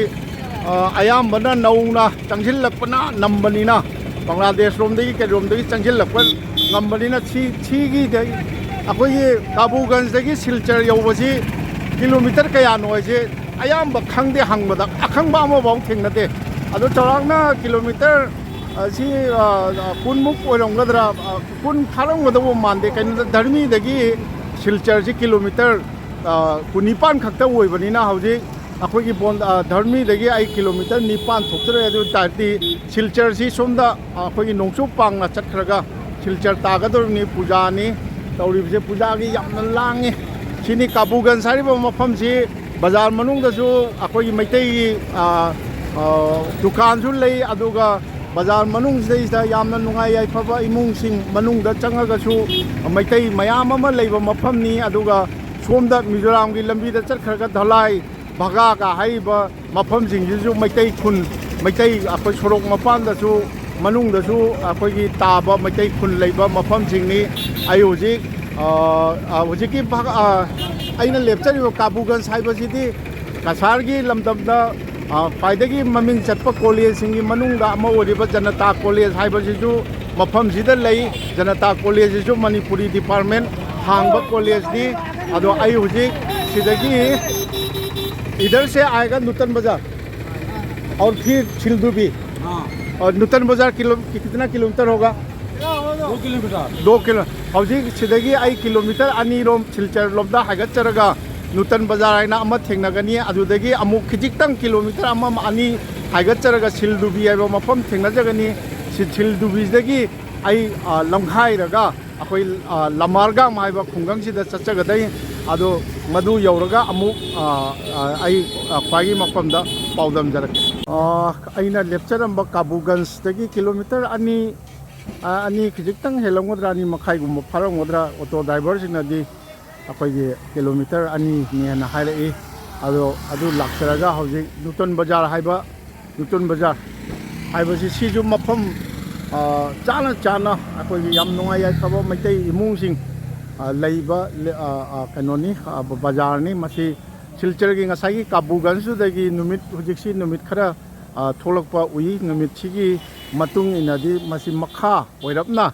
ꯑ, ꯑꯌꯥꯝꯕꯅ ꯅꯧꯅ ꯆꯪꯁꯤꯜꯂꯛꯄꯅ ꯅꯝꯕꯅꯤꯅ, ꯕꯪꯒ꯭ꯂꯥꯗꯦꯁ ꯔꯣꯝꯗꯒꯤ ꯀꯩꯔꯣꯝꯗꯒꯤ ꯆꯪꯁꯤꯜꯂꯛꯄ ꯉꯝꯕꯅꯤꯅ, ꯁꯤ, ꯁꯤꯒꯤꯗ ꯑꯩꯈꯣꯏꯒꯤ ꯀꯥꯕꯨꯒꯟꯖꯗꯒꯤ ꯁꯤꯜꯆꯔ ꯌꯧꯕꯁꯤ ꯀꯤꯂꯣꯃꯤꯇꯔ ꯀꯌꯥꯅꯣ ꯍꯥꯏꯁꯦ ꯑꯌꯥꯝꯕ ꯈꯪꯗꯦ꯫ ꯍꯪꯕꯗ ꯑꯈꯪꯕ ꯑꯃꯐꯥꯎ ꯊꯦꯡꯅꯗꯦ꯫ ꯑꯗꯣ ꯆꯥꯎꯔꯥꯛꯅ ꯀꯤꯂꯣꯃꯤꯇꯔ, ꯑ, ꯁꯤ, ꯑ, ꯑ, ꯀꯨꯟꯃꯨꯛ ꯑꯣꯏꯔꯝꯒꯗ꯭ꯔꯥ, ꯑ, ꯀꯨꯟ ꯐꯥꯔꯝꯒꯗꯧꯕ ꯃꯥꯟꯗꯦ꯫ ꯀꯩꯅꯣꯗ ꯙꯔꯃꯤꯗꯒꯤ ꯁꯤꯜꯆꯔꯁꯤ ꯀꯤꯂꯣꯃꯤꯇꯔ, ꯑ, ꯀꯨꯟꯅꯤꯄꯥꯟ ꯈꯛꯇ ꯑꯣꯏꯕꯅꯤꯅ ꯍꯧꯖꯤꯛ ꯑꯩꯈꯣꯏꯒꯤ ꯕꯣꯟ-, ꯑ, ꯙꯔꯃꯤꯗꯒꯤ ꯑꯩ ꯀꯤꯂꯣꯃꯤꯇꯔ ꯅꯤꯄꯥꯟ ꯊꯣꯛꯆꯔꯦ꯫ ꯑꯗꯨ ꯑꯣꯏ ꯇꯥꯔꯗꯤ ꯁꯤꯜꯆꯔꯁꯤ ꯁꯣꯝꯗ, ꯑ, ꯑꯩꯈꯣꯏꯒꯤ ꯅꯣꯡꯆꯨꯞ ꯄꯥꯡꯅ ꯆꯠꯈ꯭ꯔꯒ ꯁꯤꯜꯆꯔ ꯇꯥꯒꯗꯧꯔꯤꯕꯅꯤ꯫ ꯄꯨꯖꯥꯅꯤ ꯇꯧꯔꯤꯕꯁꯦ, ꯄꯨꯖꯥꯒꯤ ꯌꯥꯝꯅ ꯂꯥꯡꯉꯤ꯫ ꯁꯤꯅꯤ ꯀꯥꯕꯨꯒꯟꯖ ꯍꯥꯏꯔꯤꯕ ꯃꯐꯝꯁꯤ꯫ ꯕꯖꯥꯔ ꯃꯅꯨꯡꯗꯁꯨ ꯑꯩꯈꯣꯏꯒꯤ ꯃꯩꯇꯩꯒꯤ, ꯑ, ꯑ, ꯗꯨꯀꯥꯟꯁꯨ ꯂꯩ, ꯑꯗꯨꯒ ꯕꯖꯥꯔ ꯃꯅꯨꯡꯁꯤꯗꯩꯁꯤꯗ ꯌꯥꯝꯅ ꯅꯨꯡꯉꯥꯏ ꯌꯥꯏꯐꯕ ꯏꯃꯨꯡꯁꯤꯡ ꯃꯅꯨꯡꯗ ꯆꯪꯉꯒꯁꯨ ꯃꯩꯇꯩ ꯃꯌꯥꯝ ꯑꯃ ꯂꯩꯕ ꯃꯐꯝꯅꯤ꯫ ꯑꯗꯨꯒ ꯁꯣꯝꯗ ꯃꯤꯖꯣꯔꯥꯝꯒꯤ ꯂꯝꯕꯤꯗ ꯆꯠꯈ꯭ꯔꯒ ꯙꯂꯥꯏ, ꯚꯒꯥꯒ ꯍꯥꯏꯔꯤꯕ ꯃꯐꯝꯁꯤꯡꯁꯤꯁꯨ ꯃꯩꯇꯩ ꯈꯨꯟ, ꯃꯩꯇꯩ ꯑꯩꯈꯣꯏ ꯁꯣꯔꯣꯛ ꯃꯄꯥꯟꯗꯁꯨ, ꯃꯅꯨꯡꯗꯁꯨ ꯑꯩꯈꯣꯏꯒꯤ ꯇꯥꯕ ꯃꯩꯇꯩ ꯈꯨꯟ ꯂꯩꯕ ꯃꯐꯝꯁꯤꯡꯅꯤ꯫ ꯑꯩ ꯍꯧꯖꯤꯛ, ꯑ, ꯑ, ꯍꯧꯖꯤꯛꯀꯤ ꯚꯒꯥ-, ꯑ, ꯑꯩꯅ ꯂꯦꯞꯆꯔꯤꯕ ꯀꯥꯕꯨꯒꯟꯖ ꯍꯥꯏꯕꯁꯤꯗꯤ ꯀꯁꯥꯔꯒꯤ ꯂꯝꯗꯝꯗ, ꯑ, ꯈ꯭ꯋꯥꯏꯗꯒꯤ ꯃꯃꯤꯡ ꯆꯠꯄ ꯀꯣꯂꯦꯖꯁꯤꯡꯒꯤ ꯃꯅꯨꯡꯗ ꯑꯃ ꯑꯣꯏꯔꯤꯕ ꯖꯅꯇꯥ ꯀꯣꯂꯦꯖ ꯍꯥꯏꯕꯁꯤꯁꯨ ꯃꯐꯝꯁꯤꯗ ꯂꯩ꯫ ꯖꯅꯇꯥ ꯀꯣꯂꯦꯖꯁꯤꯁꯨ ꯃꯅꯤꯄꯨꯔꯤ ꯗꯤꯄꯥꯔꯠꯃꯦꯟ ꯍꯥꯡꯕ ꯀꯣꯂꯦꯖꯅꯤ꯫ ꯑꯗꯣ ꯑꯩ ꯍꯧꯖꯤꯛ ꯁꯤꯗꯒꯤ, इधर से आएगा नूतन बाजार और फिर सिलदुबी। हाँ। और नूतन बाजार किलो, कितना किलोमीटर होगा? दो किलोमीटर। दो किलो। ꯍꯧꯖꯤꯛ ꯁꯤꯗꯒꯤ ꯑꯩ ꯀꯤꯂꯣꯃꯤꯇꯔ ꯑꯅꯤꯔꯣꯝ ꯁꯤꯜꯆꯔ ꯂꯣꯝꯗ ꯍꯥꯏꯒꯠꯆꯔꯒ ꯅꯨꯇꯟ ꯕꯖꯥꯔ ꯍꯥꯏꯅ ꯑꯃ ꯊꯦꯡꯅꯒꯅꯤ꯫ ꯑꯗꯨꯗꯒꯤ ꯑꯃꯨꯛ ꯈꯤꯖꯤꯛꯇꯪ ꯀꯤꯂꯣꯃꯤꯇꯔ ꯑꯃ, ꯑꯅꯤ ꯍꯥꯏꯒꯠꯆꯔꯒ ꯁꯤꯜꯗꯨꯕꯤ ꯍꯥꯏꯕ ꯃꯐꯝ ꯊꯦꯡꯅꯖꯒꯅꯤ꯫ ꯁꯤ-, ꯁꯤꯜꯗꯨꯕꯤꯗꯒꯤ ꯑꯩ, ꯑ, ꯂꯝꯈꯥꯏꯔꯒ ꯑꯩꯈꯣꯏ, ꯑ, ꯂꯃꯥꯔꯒꯥꯝ ꯍꯥꯏꯕ ꯈꯨꯡꯒꯪꯁꯤꯗ ꯆꯠꯆꯒꯗꯣꯏ꯫ ꯑꯗꯣ ꯃꯗꯨ ꯌꯧꯔꯒ ꯑꯃꯨꯛ, ꯑ, ꯑ, ꯑꯩ, ꯑ, ꯈ꯭ꯋꯥꯏꯒꯤ ꯃꯐꯝꯗ ꯄꯥꯎꯗꯝꯖꯔꯛꯀꯦ꯫ ꯑ, ꯑꯩꯅ ꯂꯦꯞꯆꯔꯝꯕ ꯀꯥꯕꯨꯒꯟꯖꯗꯒꯤ ꯀꯤꯂꯣꯃꯤꯇꯔ ꯑꯅꯤ, ꯑ, ꯑꯅꯤ ꯈꯤꯖꯤꯛꯇꯪ ꯍꯦꯜꯂꯝꯒꯗ꯭ꯔꯥ, ꯑꯅꯤ ꯃꯈꯥꯏꯒꯨꯝꯕ ꯐꯥꯔꯝꯒꯗ꯭ꯔꯥ, ꯑꯣꯇꯣ ꯗ꯭ꯔꯥꯏꯚꯔꯁꯤꯡꯅꯗꯤ ꯑꯩꯈꯣꯏꯒꯤ ꯀꯤꯂꯣꯃꯤꯇꯔ ꯑꯅꯤꯅꯦꯅ ꯍꯥꯏꯔꯛꯏ꯫ ꯑꯗꯣ ꯑꯗꯨ ꯂꯥꯛꯆꯔꯒ ꯍꯧꯖꯤꯛ ꯅꯨꯇꯟ ꯕꯖꯥꯔ ꯍꯥꯏꯕ, ꯅꯨꯇꯟ ꯕꯖꯥꯔ ꯍꯥꯏꯕꯁꯤ ꯁꯤꯁꯨ ꯃꯐꯝ, ꯑ, ꯆꯥꯅ ꯆꯥꯅ ꯑꯩꯈꯣꯏꯒꯤ ꯌꯥꯝ ꯅꯨꯡꯉꯥꯏ ꯌꯥꯏꯐꯕ ꯃꯩꯇꯩ ꯏꯃꯨꯡꯁꯤꯡ, ꯑ, ꯂꯩꯕ, ꯂꯦ-, ꯑ, ꯑ, ꯀꯩꯅꯣꯅꯤ, ꯑ, ꯕ-, ꯕꯖꯥꯔꯅꯤ꯫ ꯃꯁꯤ ꯁꯤꯜꯆꯔꯒꯤ ꯉꯁꯥꯏꯒꯤ ꯀꯥꯕꯨꯒꯟꯖꯗꯒꯤ ꯅꯨꯃꯤꯠ, ꯍꯧꯖꯤꯛꯁꯤ ꯅꯨꯃꯤꯠ ꯈꯔ, ꯑ, ꯊꯣꯛꯂꯛꯄ ꯎꯏ꯫ ꯅꯨꯃꯤꯠꯁꯤꯒꯤ ꯃꯇꯨꯡ ꯏꯟꯅꯗꯤ ꯃꯁꯤ ꯃꯈꯥ ꯑꯣꯏꯔꯞꯅ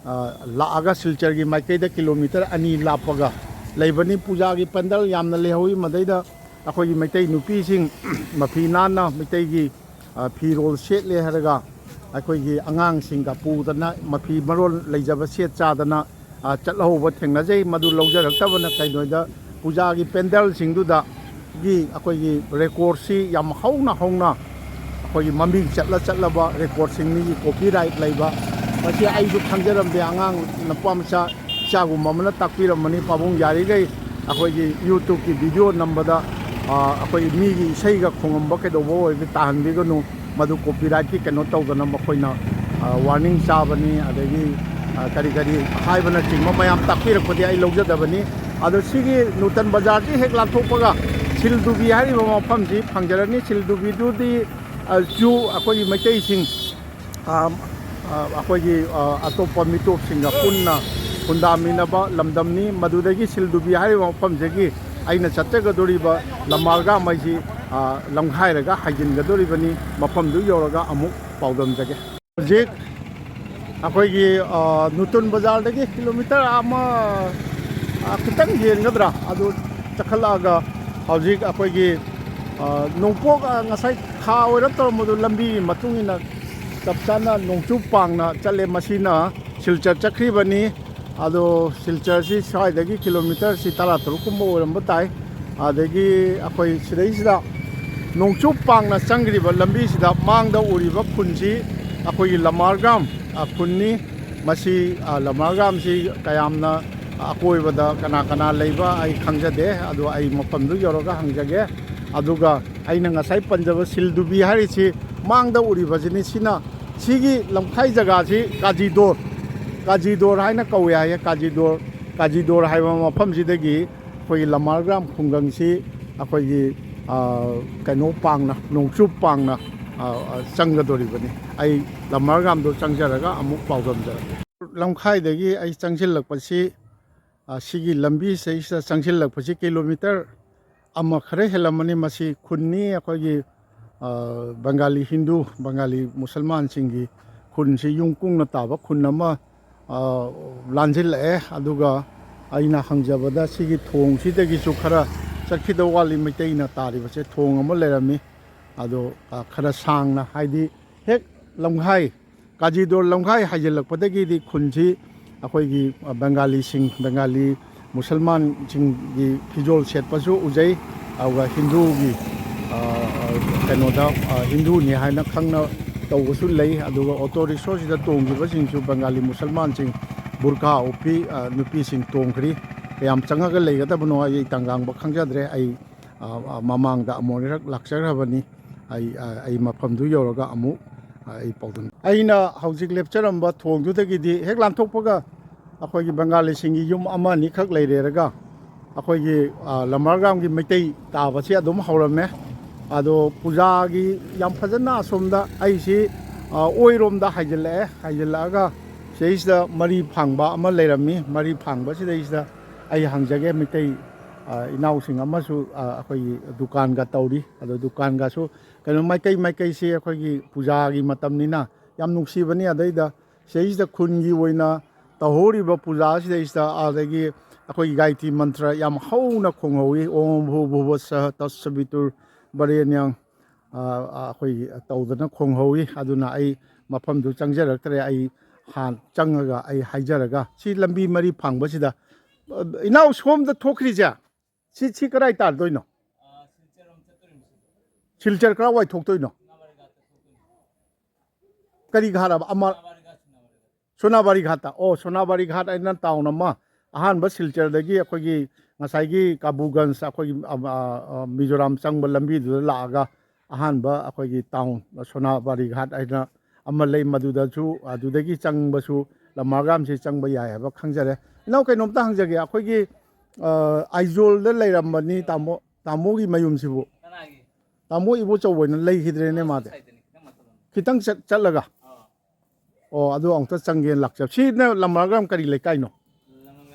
ꯑ, ꯂꯥꯛꯑꯒ ꯁꯤꯜꯆꯔꯒꯤ ꯃꯥꯏꯀꯩꯗ ꯀꯤꯂꯣꯃꯤꯇꯔ ꯑꯅꯤ ꯂꯥꯞꯄꯒ ꯂꯩꯕꯅꯤ꯫ ꯄꯨꯖꯥꯒꯤ ꯄꯦꯟꯗꯜ ꯌꯥꯝꯅ ꯂꯩꯍꯧꯋꯤ꯫ ꯃꯗꯩꯗ ꯑꯩꯈꯣꯏꯒꯤ ꯃꯩꯇꯩ ꯅꯨꯄꯤꯁꯤꯡ ꯃꯐꯤ ꯅꯥꯟꯅ ꯃꯩꯇꯩꯒꯤ, ꯑ, ꯐꯤꯔꯣꯜ ꯁꯦꯠꯂꯦ ꯍꯥꯏꯔꯒ ꯑꯩꯈꯣꯏꯒꯤ ꯑꯉꯥꯡꯁꯤꯡꯒ ꯄꯨꯗꯅ ꯃꯐꯤ ꯃꯔꯣꯜ ꯂꯩꯖꯕ ꯁꯦꯠ ꯆꯥꯗꯅ, ꯑ, ꯆꯠꯍꯧꯕ ꯊꯦꯡꯅꯖꯩ꯫ ꯃꯗꯨ ꯂꯧꯖꯔꯛꯇꯕꯅ ꯀꯩꯅꯣꯗ ꯄꯨꯖꯥꯒꯤ ꯄꯦꯟꯗꯜꯁꯤꯡꯗꯨꯗ ꯒꯤ ꯑꯩꯈꯣꯏꯒꯤ ꯔꯦꯀꯣꯔꯠꯁꯤ ꯌꯥꯝ ꯍꯧꯅ ꯍꯧꯅ ꯑꯩꯈꯣꯏꯒꯤ ꯃꯃꯤꯡ ꯆꯠꯂ ꯆꯠꯂꯕ ꯔꯦꯀꯣꯔꯠꯁꯤꯡ, ꯃꯤꯒꯤ ꯀꯣꯄꯤꯔꯥꯏꯠ ꯂꯩꯕ, ꯃꯁꯤ ꯑꯩꯁꯨ ꯈꯪꯖꯔꯝꯗꯦ꯫ ꯑꯉꯥꯡ ꯅꯨꯄꯥ ꯃꯆꯥ ꯏꯆꯥꯒꯨꯝꯕ ꯑꯃꯅ ꯇꯥꯛꯄꯤꯔꯝꯕꯅꯤ꯫ ꯄꯥꯕꯨꯡ ꯌꯥꯔꯤꯈꯩ ꯑꯩꯈꯣꯏꯒꯤ YouTubeꯀꯤ video ꯅꯝꯕꯗ, ꯑꯩꯈꯣꯏ ꯃꯤꯒꯤ ꯏꯁꯩꯒ ꯈꯣꯡꯉꯝꯕ ꯀꯩꯗꯧꯕ ꯑꯣꯏꯔꯗꯤ ꯇꯥꯍꯟꯕꯤꯒꯅꯨ꯫ ꯃꯗꯨ ꯀꯣꯄꯤꯔꯥꯏꯠꯀꯤ ꯀꯩꯅꯣ ꯇꯧꯗꯅ ꯃꯈꯣꯏꯅ ꯋꯥꯔꯅꯤꯡ ꯆꯥꯕꯅꯤ, ꯑꯗꯒꯤ ꯀꯔꯤ ꯀꯔꯤ ꯍꯥꯏꯕꯅꯆꯤꯡꯕ ꯃꯌꯥꯝ ꯇꯥꯛꯄꯤꯔꯛꯄꯗꯤ ꯑꯩ ꯂꯧꯖꯗꯕꯅꯤ꯫ ꯑꯗꯣ ꯁꯤꯒꯤ ꯅꯨꯇꯟ ꯕꯖꯥꯔꯒꯤ ꯍꯦꯛ ꯂꯥꯟꯊꯣꯛꯄꯒ ꯁꯤꯜꯗꯨꯕꯤ ꯍꯥꯏꯔꯤꯕ ꯃꯐꯝꯁꯤ ꯐꯪꯖꯔꯅꯤ꯫ ꯁꯤꯜꯗꯨꯕꯤꯗꯨꯗꯤ ꯖꯨ ꯑꯩꯈꯣꯏꯒꯤ ꯃꯩꯇꯩꯁꯤꯡ ꯑꯩꯈꯣꯏꯒꯤ ꯑꯇꯣꯞꯄ ꯃꯤꯇꯣꯞꯁꯤꯡꯒ ꯄꯨꯟꯅ ꯈꯨꯟꯗꯥꯃꯤꯟꯅꯕ ꯂꯝꯗꯝꯅꯤ꯫ ꯃꯗꯨꯗꯒꯤ ꯁꯤꯜꯗꯨꯕꯤ ꯍꯥꯏꯔꯤꯕ ꯃꯐꯝꯁꯤꯒꯤ ꯑꯩꯅ ꯆꯠꯆꯒꯗꯧꯔꯤꯕ ꯂꯝꯃꯥꯔꯒꯥꯝ ꯍꯥꯏꯁꯤ ꯂꯝꯈꯥꯏꯔꯒ ꯍꯥꯏꯖꯤꯟꯒꯗꯧꯔꯤꯕꯅꯤ꯫ ꯃꯐꯝꯗꯨ ꯌꯧꯔꯒ ꯑꯃꯨꯛ ꯄꯥꯎꯗꯝꯖꯒꯦ꯫ ꯍꯧꯖꯤꯛ ꯑꯩꯈꯣꯏꯒꯤ ꯅꯨꯇꯨꯟ ꯕꯖꯥꯔꯗꯒꯤ ꯀꯤꯂꯣꯃꯤꯇꯔ ꯑꯃ ꯈꯤꯇꯪ ꯍꯦꯟꯒꯗ꯭ꯔꯥ ꯑꯗꯨ ꯆꯠꯈꯠꯂꯛꯑꯒ ꯍꯧꯖꯤꯛ ꯑꯩꯈꯣꯏꯒꯤ ꯅꯣꯡꯄꯣꯛ, ꯉꯁꯥꯏ ꯈꯥ ꯑꯣꯏꯔꯞ ꯇꯧꯔꯝꯕꯗꯨ ꯂꯝꯕꯤꯒꯤ ꯃꯇꯨꯡ ꯏꯟꯅ ꯆꯞ ꯆꯥꯅ ꯅꯣꯡꯆꯨꯞ ꯄꯥꯡꯅ ꯆꯠꯂꯦ꯫ ꯃꯁꯤꯅ ꯁꯤꯜꯆꯔ ꯆꯠꯈ꯭ꯔꯤꯕꯅꯤ꯫ ꯑꯗꯣ ꯁꯤꯜꯆꯔꯁꯤ ꯁ꯭ꯋꯥꯏꯗꯒꯤ ꯀꯤꯂꯣꯃꯤꯇꯔꯁꯤ ꯇꯔꯥ ꯇꯔꯨꯛ ꯀꯨꯝꯕ ꯑꯣꯏꯔꯝꯕ ꯇꯥꯏ꯫ ꯑꯗꯒꯤ ꯑꯩꯈꯣꯏ ꯁꯤꯗꯩꯁꯤꯗ ꯅꯣꯡꯆꯨꯞ ꯄꯥꯡꯅ ꯆꯪꯈ꯭ꯔꯤꯕ ꯂꯝꯕꯤꯁꯤꯗ ꯃꯥꯡꯗ ꯎꯔꯤꯕ ꯈꯨꯟꯁꯤ ꯑꯩꯈꯣꯏꯒꯤ ꯂꯝꯃꯥꯔꯒ꯭ꯔꯥꯝ ꯈꯨꯟꯅꯤ꯫ ꯃꯁꯤ ꯂꯝꯃꯥꯔꯒ꯭ꯔꯥꯝꯁꯤ ꯀꯌꯥꯝꯅ ꯑꯀꯣꯏꯕꯗ ꯀꯅꯥ ꯀꯅꯥ ꯂꯩꯕ ꯑꯩ ꯈꯪꯖꯗꯦ꯫ ꯑꯗꯣ ꯑꯩ ꯃꯐꯝꯗꯨ ꯌꯧꯔꯒ ꯍꯪꯖꯒꯦ꯫ ꯑꯗꯨꯒ ꯑꯩꯅ ꯉꯁꯥꯏ ꯄꯟꯖꯕ ꯁꯤꯜꯗꯨꯕꯤ ꯍꯥꯏꯔꯤꯁꯤ ꯃꯥꯡꯗ ꯎꯔꯤꯕꯁꯤꯅꯤ꯫ ꯁꯤꯅ, ꯁꯤꯒꯤ ꯂꯝꯈꯥꯏ ꯖꯒꯥꯁꯤ ꯀꯥꯖꯤꯗꯣꯔ, ꯀꯥꯖꯤꯗꯣꯔ ꯍꯥꯏꯅ ꯀꯧꯋꯦ ꯍꯥꯏꯌꯦ꯫ ꯀꯥꯖꯤꯗꯣꯔ, ꯀꯥꯖꯤꯗꯣꯔ ꯍꯥꯏꯕ ꯃꯐꯝꯁꯤꯗꯒꯤ ꯑꯩꯈꯣꯏꯒꯤ ꯂꯝꯃꯥꯔꯒ꯭ꯔꯥꯝ ꯈꯨꯡꯒꯪꯁꯤ ꯑꯩꯈꯣꯏꯒꯤ ꯀꯩꯅꯣ ꯄꯥꯡꯅ, ꯅꯣꯡꯆꯨꯞ ꯄꯥꯡꯅ ꯆꯪꯒꯗꯧꯔꯤꯕꯅꯤ꯫ ꯑꯩ ꯂꯝꯃꯥꯔꯒ꯭ꯔꯥꯝꯗꯣ ꯆꯪꯖꯔꯒ ꯑꯃꯨꯛ ꯄꯥꯎꯗꯝꯖꯔꯛꯀꯦ꯫ ꯂꯝꯈꯥꯏꯗꯒꯤ ꯑꯩ ꯆꯪꯁꯤꯜꯂꯛꯄꯁꯤ, ꯁꯤꯒꯤ ꯂꯝꯕꯤꯁꯤꯗꯩꯁꯤꯗ ꯆꯪꯁꯤꯜꯂꯛꯄꯁꯤ ꯀꯤꯂꯣꯃꯤꯇꯔ ꯑꯃ ꯈꯔ ꯍꯦꯜꯂꯝꯃꯅꯤ꯫ ꯃꯁꯤ ꯈꯨꯟꯅꯤ, ꯑꯩꯈꯣꯏꯒꯤ ꯕꯪꯒꯥꯂꯤ ꯍꯤꯟꯗꯨ, ꯕꯪꯒꯥꯂꯤ ꯃꯨꯁꯜꯃꯥꯟꯁꯤꯡꯒꯤ ꯈꯨꯟꯁꯤ, ꯌꯨꯝ ꯀꯨꯡꯅ ꯇꯥꯕ ꯈꯨꯟ ꯑꯃ ꯂꯥꯟꯁꯤꯜꯂꯛꯑꯦ꯫ ꯑꯗꯨꯒ ꯑꯩꯅ ꯍꯪꯖꯕꯗ ꯁꯤꯒꯤ ꯊꯣꯡꯁꯤꯗꯒꯤꯁꯨ ꯈꯔ ꯆꯠꯈꯤꯗꯧ ꯋꯥꯠꯂꯤ, ꯃꯩꯇꯩꯅ ꯇꯥꯔꯤꯕꯁꯦ ꯊꯣꯡ ꯑꯃ ꯂꯩꯔꯝꯃꯤ꯫ ꯑꯗꯣ ꯈꯔ ꯁꯥꯡꯅ, ꯍꯥꯏꯗꯤ ꯍꯦꯛ ꯂꯝꯈꯥꯏ, ꯀꯥꯖꯤꯗꯣꯔ ꯂꯝꯈꯥꯏ ꯍꯥꯏꯖꯤꯜꯂꯛꯄꯗꯒꯤꯗꯤ ꯈꯨꯟꯁꯤ ꯑꯩꯈꯣꯏꯒꯤ ꯕꯪꯒꯥꯂꯤꯁꯤꯡ, ꯕꯪꯒꯥꯂꯤ ꯃꯨꯁꯜꯃꯥꯟꯁꯤꯡꯒꯤ ꯐꯤꯖꯣꯜ ꯁꯦꯠꯄꯁꯨ ꯎꯖꯩ꯫ ꯑꯗꯨꯒ ꯍꯤꯟꯗꯨꯒꯤ ꯀꯩꯅꯣꯗ ꯍꯤꯟꯗꯨꯅꯤ ꯍꯥꯏꯅ ꯈꯪꯅ ꯇꯧꯕꯁꯨ ꯂꯩ꯫ ꯑꯗꯨꯒ ꯑꯣꯇꯣ ꯔꯤꯛꯁꯣꯁꯤꯗ ꯇꯣꯡꯈꯤꯕꯁꯤꯡꯁꯨ ꯕꯪꯒꯥꯂꯤ ꯃꯨꯁꯜꯃꯥꯟꯁꯤꯡ ꯕꯨꯔꯈꯥ ꯎꯞꯄꯤ ꯅꯨꯄꯤꯁꯤꯡ ꯇꯣꯡꯈ꯭ꯔꯤ꯫ ꯀꯌꯥꯝ ꯆꯪꯉꯒ ꯂꯩꯒꯗꯕꯅꯣ ꯑꯩ ꯇꯥꯡꯒꯥꯡꯕ ꯈꯪꯖꯗ꯭ꯔꯦ꯫ ꯑꯩ ꯑ, ꯑ, ꯃꯃꯥꯡꯗ ꯑꯃꯨꯛ ꯑꯅꯤꯔꯛ ꯂꯥꯛꯆꯈ꯭ꯔꯕꯅꯤ꯫ ꯑꯩ, ꯑ, ꯑꯩ ꯃꯐꯝꯗꯨ ꯌꯧꯔꯒ ꯑꯃꯨꯛ, ꯑ, ꯑꯩ ꯄꯥꯎꯗꯝ꯫ ꯑꯩꯅ ꯍꯧꯖꯤꯛ ꯂꯦꯞꯆꯔꯝꯕ ꯊꯣꯡꯗꯨꯗꯒꯤꯗꯤ ꯍꯦꯛ ꯂꯥꯟꯊꯣꯛꯄꯒ ꯑꯩꯈꯣꯏꯒꯤ ꯕꯪꯒꯥꯂꯤꯁꯤꯡꯒꯤ ꯌꯨꯝ ꯑꯃ ꯑꯅꯤꯈꯛ ꯂꯩꯔꯦꯔꯒ ꯑꯩꯈꯣꯏꯒꯤ, ꯑ, ꯂꯝꯃꯔꯒ꯭ꯔꯥꯝꯒꯤ ꯃꯩꯇꯩ ꯇꯥꯕꯁꯤ ꯑꯗꯨꯝ ꯍꯧꯔꯝꯃꯦ꯫ ꯑꯗꯣ ꯄꯨꯖꯥꯒꯤ ꯌꯥꯝ ꯐꯖꯅ ꯑꯁꯣꯝꯗ ꯑꯩꯁꯤ, ꯑ, ꯑꯣꯏꯔꯣꯝꯗ ꯍꯥꯏꯖꯤꯜꯂꯛꯑꯦ꯫ ꯍꯥꯏꯖꯤꯜꯂꯛꯑꯒ ꯁꯤꯗꯩꯁꯤꯗ ꯃꯔꯤ ꯐꯥꯡꯕ ꯑꯃ ꯂꯩꯔꯝꯃꯤ꯫ ꯃꯔꯤ ꯐꯥꯡꯕꯁꯤꯗꯩꯁꯤꯗ ꯑꯩ ꯍꯪꯖꯒꯦ, ꯃꯩꯇꯩ, ꯑ, ꯏꯅꯥꯎꯁꯤꯡ ꯑꯃꯁꯨ, ꯑ, ꯑꯩꯈꯣꯏꯒꯤ ꯗꯨꯀꯥꯟꯒ ꯇꯧꯔꯤ꯫ ꯑꯗꯣ ꯗꯨꯀꯥꯟꯒꯁꯨ ꯀꯩꯅꯣ ꯃꯥꯏꯀꯩ ꯃꯥꯏꯀꯩꯁꯤ ꯑꯩꯈꯣꯏꯒꯤ ꯄꯨꯖꯥꯒꯤ ꯃꯇꯝꯅꯤꯅ ꯌꯥꯝ ꯅꯨꯡꯁꯤꯕꯅꯤ꯫ ꯑꯗꯩꯗ ꯁꯤꯗꯩꯁꯤꯗ ꯈꯨꯟꯒꯤ ꯑꯣꯏꯅ ꯇꯧꯍꯧꯔꯤꯕ ꯄꯨꯖꯥꯁꯤꯗꯩꯁꯤꯗ ꯑꯗꯒꯤ ꯑꯩꯈꯣꯏꯒꯤ ꯒꯥꯌꯇ꯭ꯔꯤ ꯃꯟꯇ꯭ꯔ ꯌꯥꯝ ꯍꯧꯅ ꯈꯣꯡꯍꯧꯋꯤ꯫ "ꯑꯣꯝ ꯚꯨ ꯚꯨꯕ ꯁꯍ ꯇꯠꯁꯕꯤꯇꯨꯔ ꯕꯔꯦꯅ꯭ꯌꯪ", ꯑ, ꯑ, ꯑꯩꯈꯣꯏꯒꯤ ꯇꯧꯗꯅ ꯈꯣꯡꯍꯧꯋꯤ꯫ ꯑꯗꯨꯅ ꯑꯩ ꯃꯐꯝꯗꯨ ꯆꯪꯖꯔꯛꯇ꯭ꯔꯦ꯫ ꯑꯩ ꯍꯥꯟ ꯆꯪꯉꯒ ꯑꯩ ꯍꯥꯏꯖꯔꯒ ꯁꯤ ꯂꯝꯕꯤ ꯃꯔꯤ ꯐꯥꯡꯕꯁꯤꯗ, ꯑ, ꯏꯅꯥꯎ ꯁꯣꯝꯗ ꯊꯣꯛꯈ꯭ꯔꯤꯁꯦ ꯁꯤ, ꯁꯤ ꯀꯗꯥꯏ ꯇꯥꯗꯣꯏꯅꯣ? ꯁꯤꯜꯆꯔ ꯀꯔꯥꯏꯋꯥꯏ ꯊꯣꯛꯇꯣꯏꯅꯣ? ꯀꯔꯤ ꯘꯥꯠ ꯍꯥꯏꯕ? ꯑꯃ, ꯁꯣꯅꯥꯕꯥꯔꯤ ꯘꯥꯠꯇ꯫ ꯑꯣ, ꯁꯣꯅꯥꯕꯥꯔꯤ ꯘꯥꯠ ꯍꯥꯏꯅ ꯇꯥꯎꯟ ꯑꯃ, ꯑꯍꯥꯟꯕ ꯁꯤꯜꯆꯔꯗꯒꯤ ꯑꯩꯈꯣꯏꯒꯤ ꯉꯁꯥꯏꯒꯤ ꯀꯥꯕꯨꯒꯟꯖ, ꯑꯩꯈꯣꯏꯒꯤ, ꯑ, ꯑ, ꯑ, ꯃꯤꯖꯣꯔꯥꯝ ꯆꯪꯕ ꯂꯝꯕꯤꯗꯨꯗ ꯂꯥꯛꯑꯒ ꯑꯍꯥꯟꯕ ꯑꯩꯈꯣꯏꯒꯤ ꯇꯥꯎꯟ ꯁꯣꯅꯥꯕꯥꯔꯤ ꯘꯥꯠ ꯍꯥꯏꯅ ꯑꯃ ꯂꯩ꯫ ꯃꯗꯨꯗꯁꯨ, ꯑꯗꯨꯗꯒꯤ ꯆꯪꯕꯁꯨ ꯂꯝꯃꯥꯒ꯭ꯔꯥꯝꯁꯤ ꯆꯪꯕ ꯌꯥꯏ ꯍꯥꯏꯕ ꯈꯪꯖꯔꯦ꯫ ꯏꯅꯥꯎ, ꯀꯩꯅꯣꯝꯇ ꯍꯪꯖꯒꯦ, ꯑꯩꯈꯣꯏꯒꯤ, ꯑ, ꯑꯥꯏꯖꯣꯜꯗ ꯂꯩꯔꯝꯕꯅꯤ ꯇꯥꯃꯣ, ꯇꯥꯃꯣꯒꯤ ꯃꯌꯨꯝꯁꯤꯕꯨ? ꯇꯥꯃꯣ ꯏꯕꯣꯆꯧꯕ ꯑꯣꯏꯅ ꯂꯩꯈꯤꯗ꯭ꯔꯦꯅꯦ ꯃꯥꯗꯤ꯫ ꯈꯤꯇꯪ ꯆꯠ-, ꯆꯠꯂꯒ? ꯑꯣ, ꯑꯗꯨ ꯑꯃꯨꯛꯇ ꯆꯪꯒꯦꯅ ꯂꯥꯛꯆꯕ꯫ ꯁꯤꯅ ꯂꯝꯃꯥꯒ꯭ꯔꯥꯝ ꯀꯔꯤ ꯂꯩꯀꯥꯏꯅꯣ?